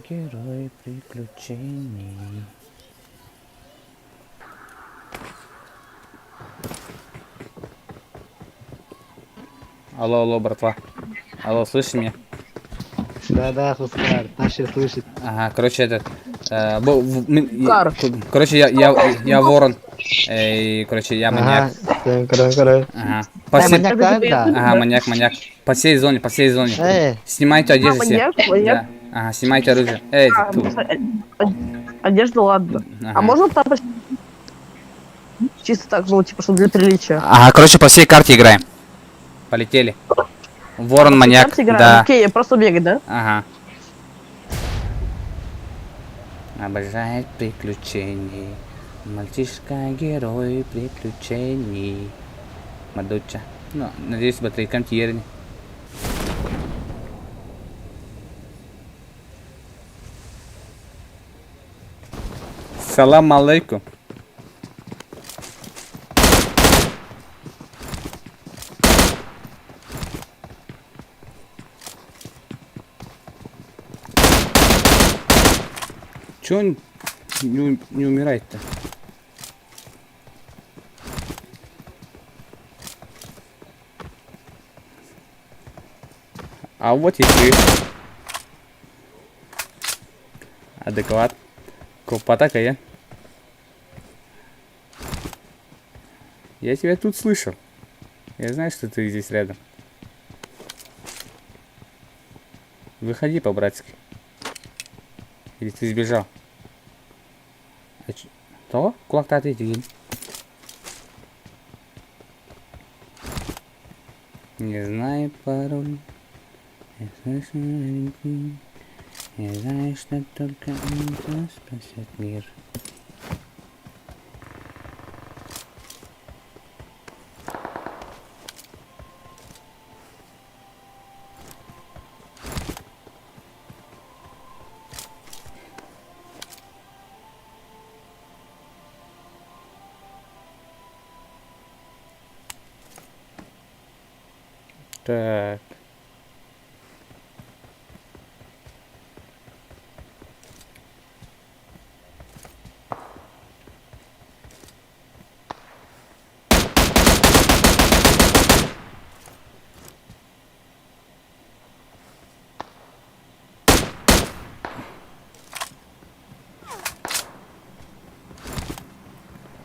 S1: Герой приключений. Алло, алло, братва. Алло, слышишь меня?
S6: Да-да, Хускар, наши слышит.
S1: Ага, короче, этот... Э, короче, я, я, я ворон. Эй, короче, я маньяк.
S6: Ага,
S1: Ага. По всей...
S6: маньяк, да, да?
S1: Ага, маньяк, маньяк. По всей зоне, по всей зоне.
S6: Эй.
S1: Снимайте одежду
S9: А,
S1: все.
S9: маньяк, маньяк.
S1: Да. Ага, снимайте оружие. Эй,
S9: А,
S1: ту.
S9: Одежда, ладно.
S1: Ага.
S9: А можно тапочки? Чисто так, ну, типа, чтобы для приличия.
S1: Ага, короче, по всей карте играем. Полетели. Ворон маньяк.
S9: Карте играем?
S1: Да.
S9: Окей, я просто бегать, да?
S1: Ага. Обожает приключений. Мальчишка герой приключений. Мадуча. Ну, надеюсь, батарейкам тиерни. Салам алейкум. Че он не, не умирает-то? А вот и ты. Адекват. Копата я. Я тебя тут слышал. Я знаю, что ты здесь рядом. Выходи по-братски. Или ты сбежал? Тоҕо? Кулактааты итигин. Не знаю пароль. Я слышу Я знаю, что только это спасет мир. Так.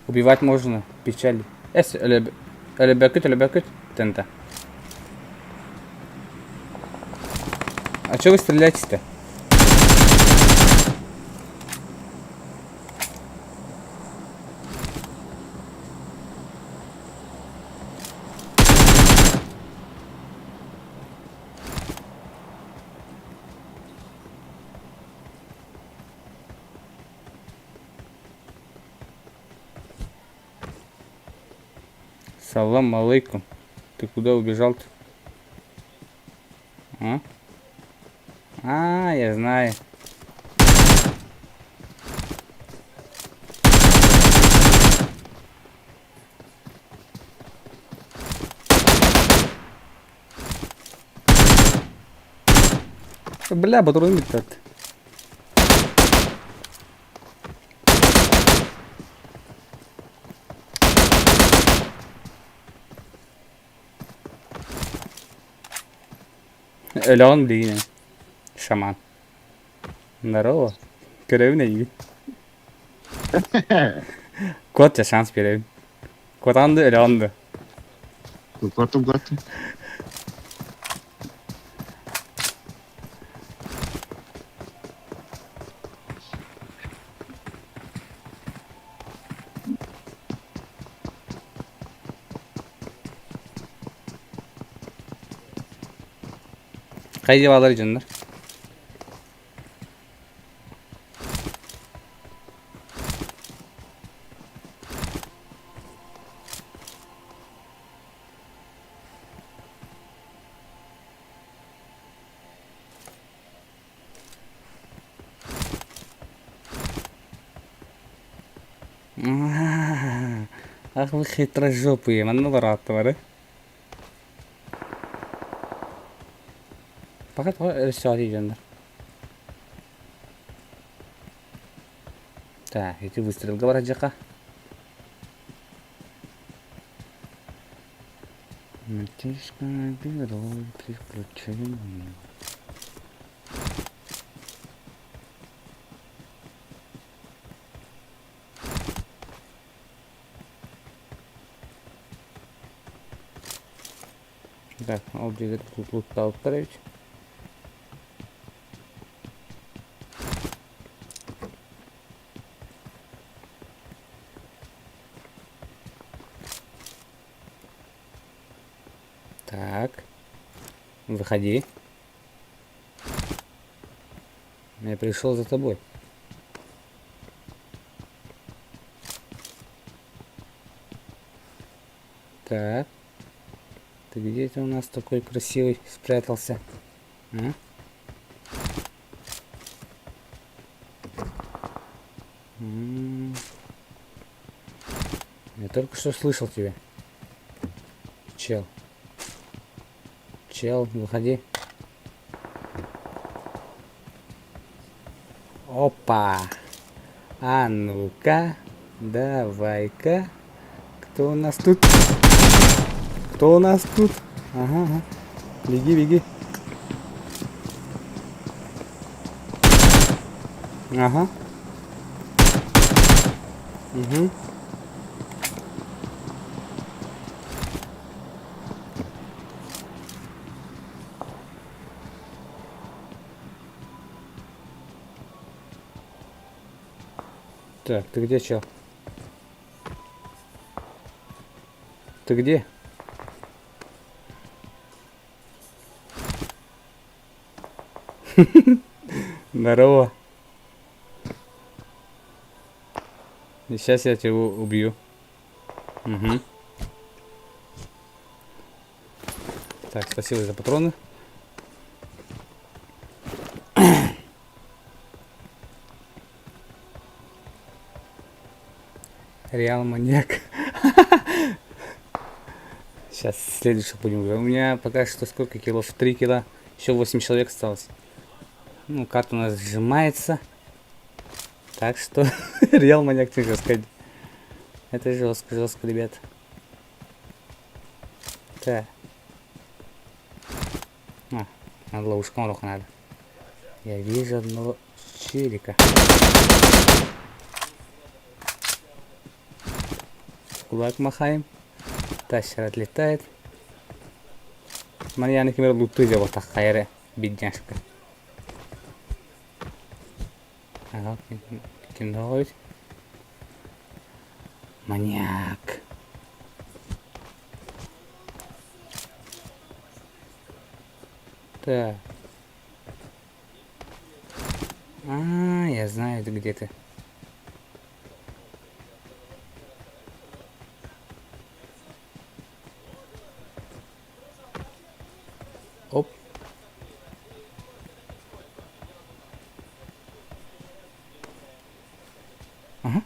S1: Убивать можно, печаль. Эс, өлөбөкүт, өлөбөкүт, тента. А что вы стреляете-то? Салам алейкум. Ты куда убежал-то? А? А, я знаю. Бля, патрон метат. Өлөҕүн билигин шаман. Здорово. Көрөбүн эйигин. Кот ча шанс биэрэбин. Куотаҕын да өлөҕүн да.
S10: Куотум куотум.
S1: Хайа дьабаалар дьоннор. Ах вы хитрожопые, манна барааттыбары. Пока тоҕо өрөссөҕө дьоннор. Так, ити выстрелга барадьаха. Мальчишка герой приключений. Так, ол дьиэгэр луттаабыттар эбит. Так, выходи. Я пришел за тобой. Так. Ты где это у нас такой красивый спрятался? А? М. Я только что слышал тебя. Чел. Чел, выходи. Опа! А ну-ка, давай-ка. Кто у нас тут? Кто у нас тут? Ага, ага. Беги, беги. Ага. Угу. Так, ты где, чел? Ты где? Здорово. Сейчас я тебя убью. Угу. Так, спасибо за патроны. Реал маньяк. Сейчас следующий будем. У меня пока что сколько килов? 3 кила. Еще 8 человек осталось. Ну, карта у нас сжимается. Так что Реал маньяк ты жестко. Это жестко, жестко, ребят. Так. А, надо ловушку надо. Я вижу одного челика. Кулак махаем. Тащер отлетает. Марьяна кемер луты вот такая бедняжка. Ага, кино Маньяк. Так. А, я знаю, где ты. Оп. Ага.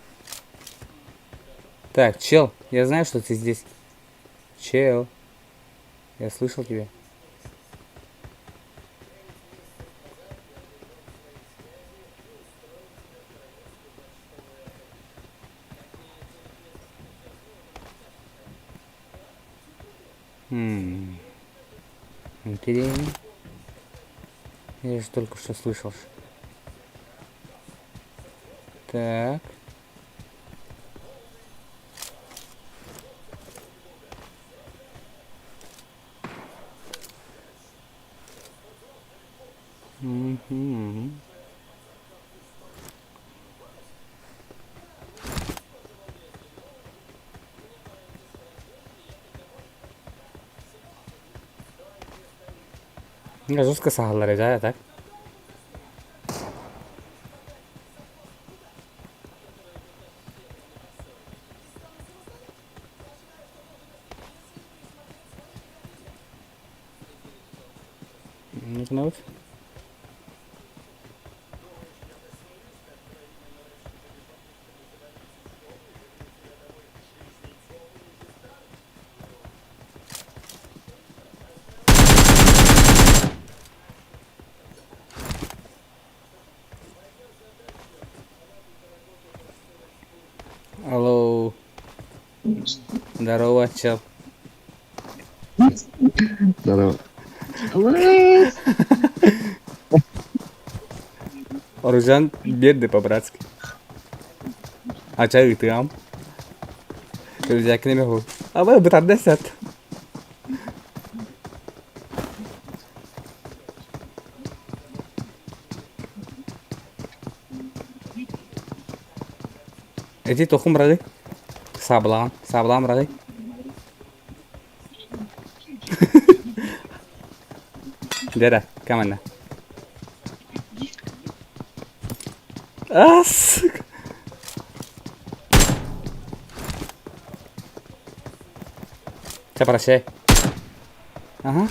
S1: Так, чел, я знаю, что ты здесь. Чел. Я слышал тебя. Хм. Интересно. Я же только что слышал. Так. Угу. Жестко саһаллар да, так? Ну-ка, Алло. Здорово, чел.
S10: Здорово.
S1: Оружан бедный по-братски. А чай ты ам? Друзья, к нему. А вы бы там десят. Эти тохум брали. Саблан, саблан брали. Дера, камена. А, сука. Чэ, прощай. Ага.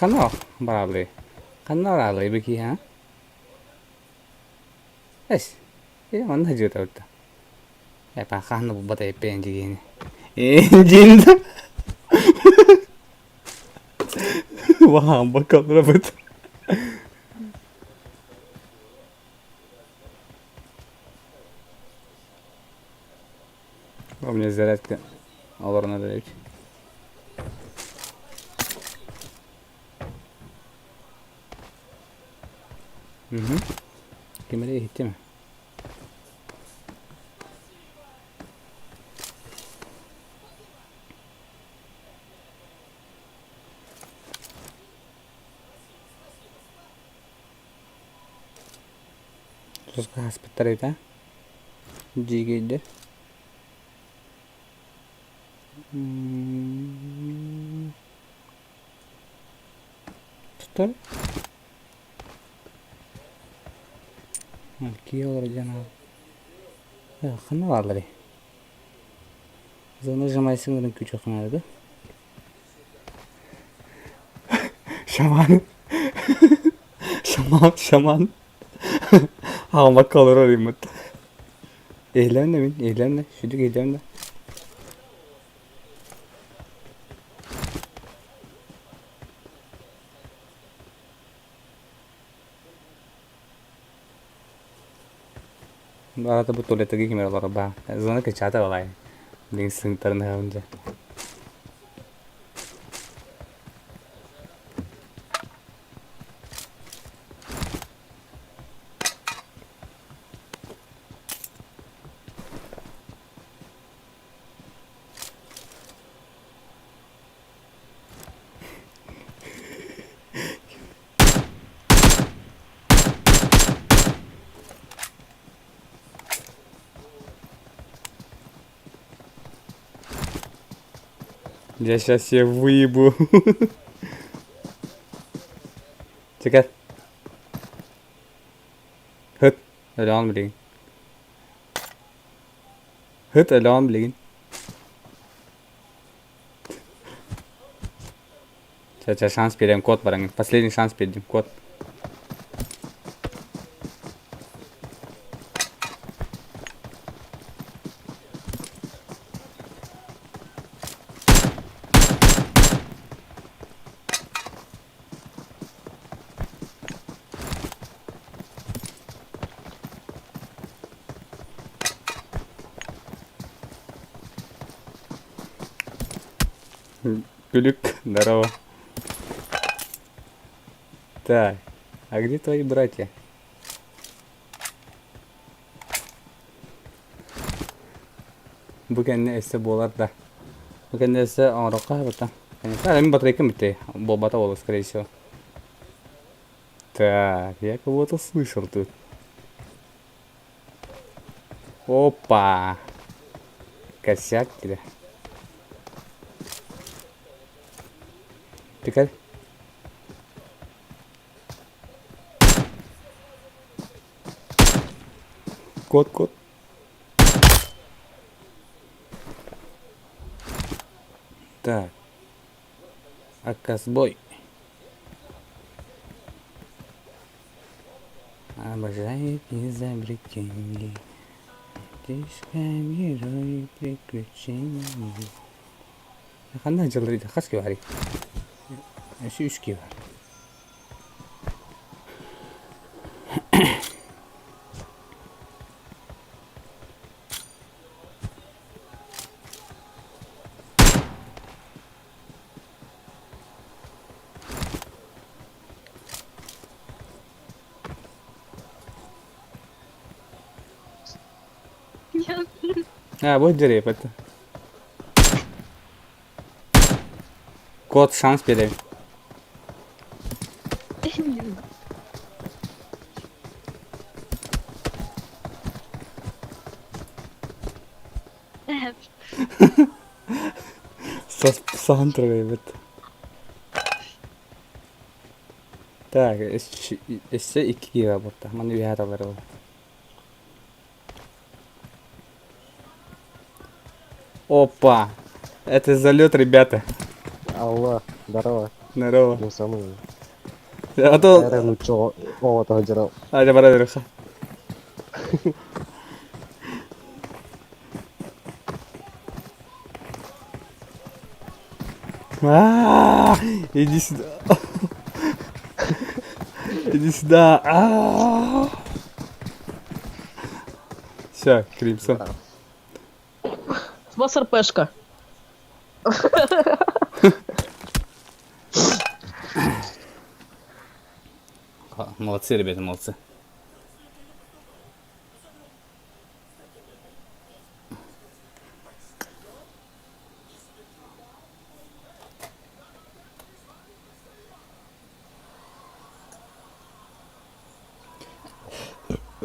S1: Ханна баралый. Ханна баралый бики, а? Эс. Е, манна жута утта. Э, па ханна бубата эппен дигени. Энджин. Ваам бакалра быт. У меня зарядка. Олар надо ведь. Угу. Кемере иһиттим. Туска ааспыттар эбит аа дьиикэйдэр Тутар Киһи олорор диэн ханна баалларый? Зона сжимайсың күчү хаҥарда. Шаман. Шаман, шаман. Аҕаммакка олорор ыймыт. Иһилээн да мин, иһилээн да, сүдүк иһилээн да. Аата бу туалеттарга ким эрэ олорор баа. Зона кыччаата балай. Билигин сыҥтарын ыһабын дьэ. Я сейчас все выебу. Чекай. Хыт, өлөҕүн билигин. Хыт өлөҕүн билигин. Чэ, чэ, шанс биэриэм, код бараҥ. Последний шанс биэрдим, код. Күлүк, здорово. Так, а где твои братья? Бу кэннэ өссө буолар да. Бу кэннэ өссө оҥороххо бата. Конечно, мин батарейкам бүттэ. Буолбата буолуо, скорее всего. Так, я кого-то слышал тут. Опа! Косяк тебе. Ты как? Кот, кот. Так. Акасбой. Обожает изобретение. Тишка герой приключений. Ханна дьыллар хас киһи барый? Өссө үс киһи бар. А, вот дверей это. Код шанс берем. Сахан турар Так, өссө икки киһи буолта. Маны үөһэ талар ол. Опа! Это залет, ребята.
S13: Алло, здорово.
S1: Здорово.
S13: Ну, самый.
S1: А то...
S13: Ну, чё, о, то дела.
S1: А, я пора А, иди сюда. Иди сюда. А. Все, Кримсон.
S9: С вас РПшка.
S1: Молодцы, ребята, молодцы.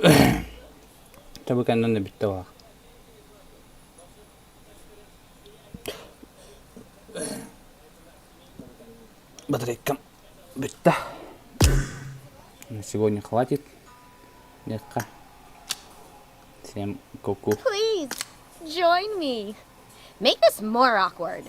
S1: Чэ бу кэннэ бүттэ баҕа. Батарейкам бүттэ. На сегодня хватит. Миэхэ. Всем ку-ку.
S4: Please, join me. Make this more awkward.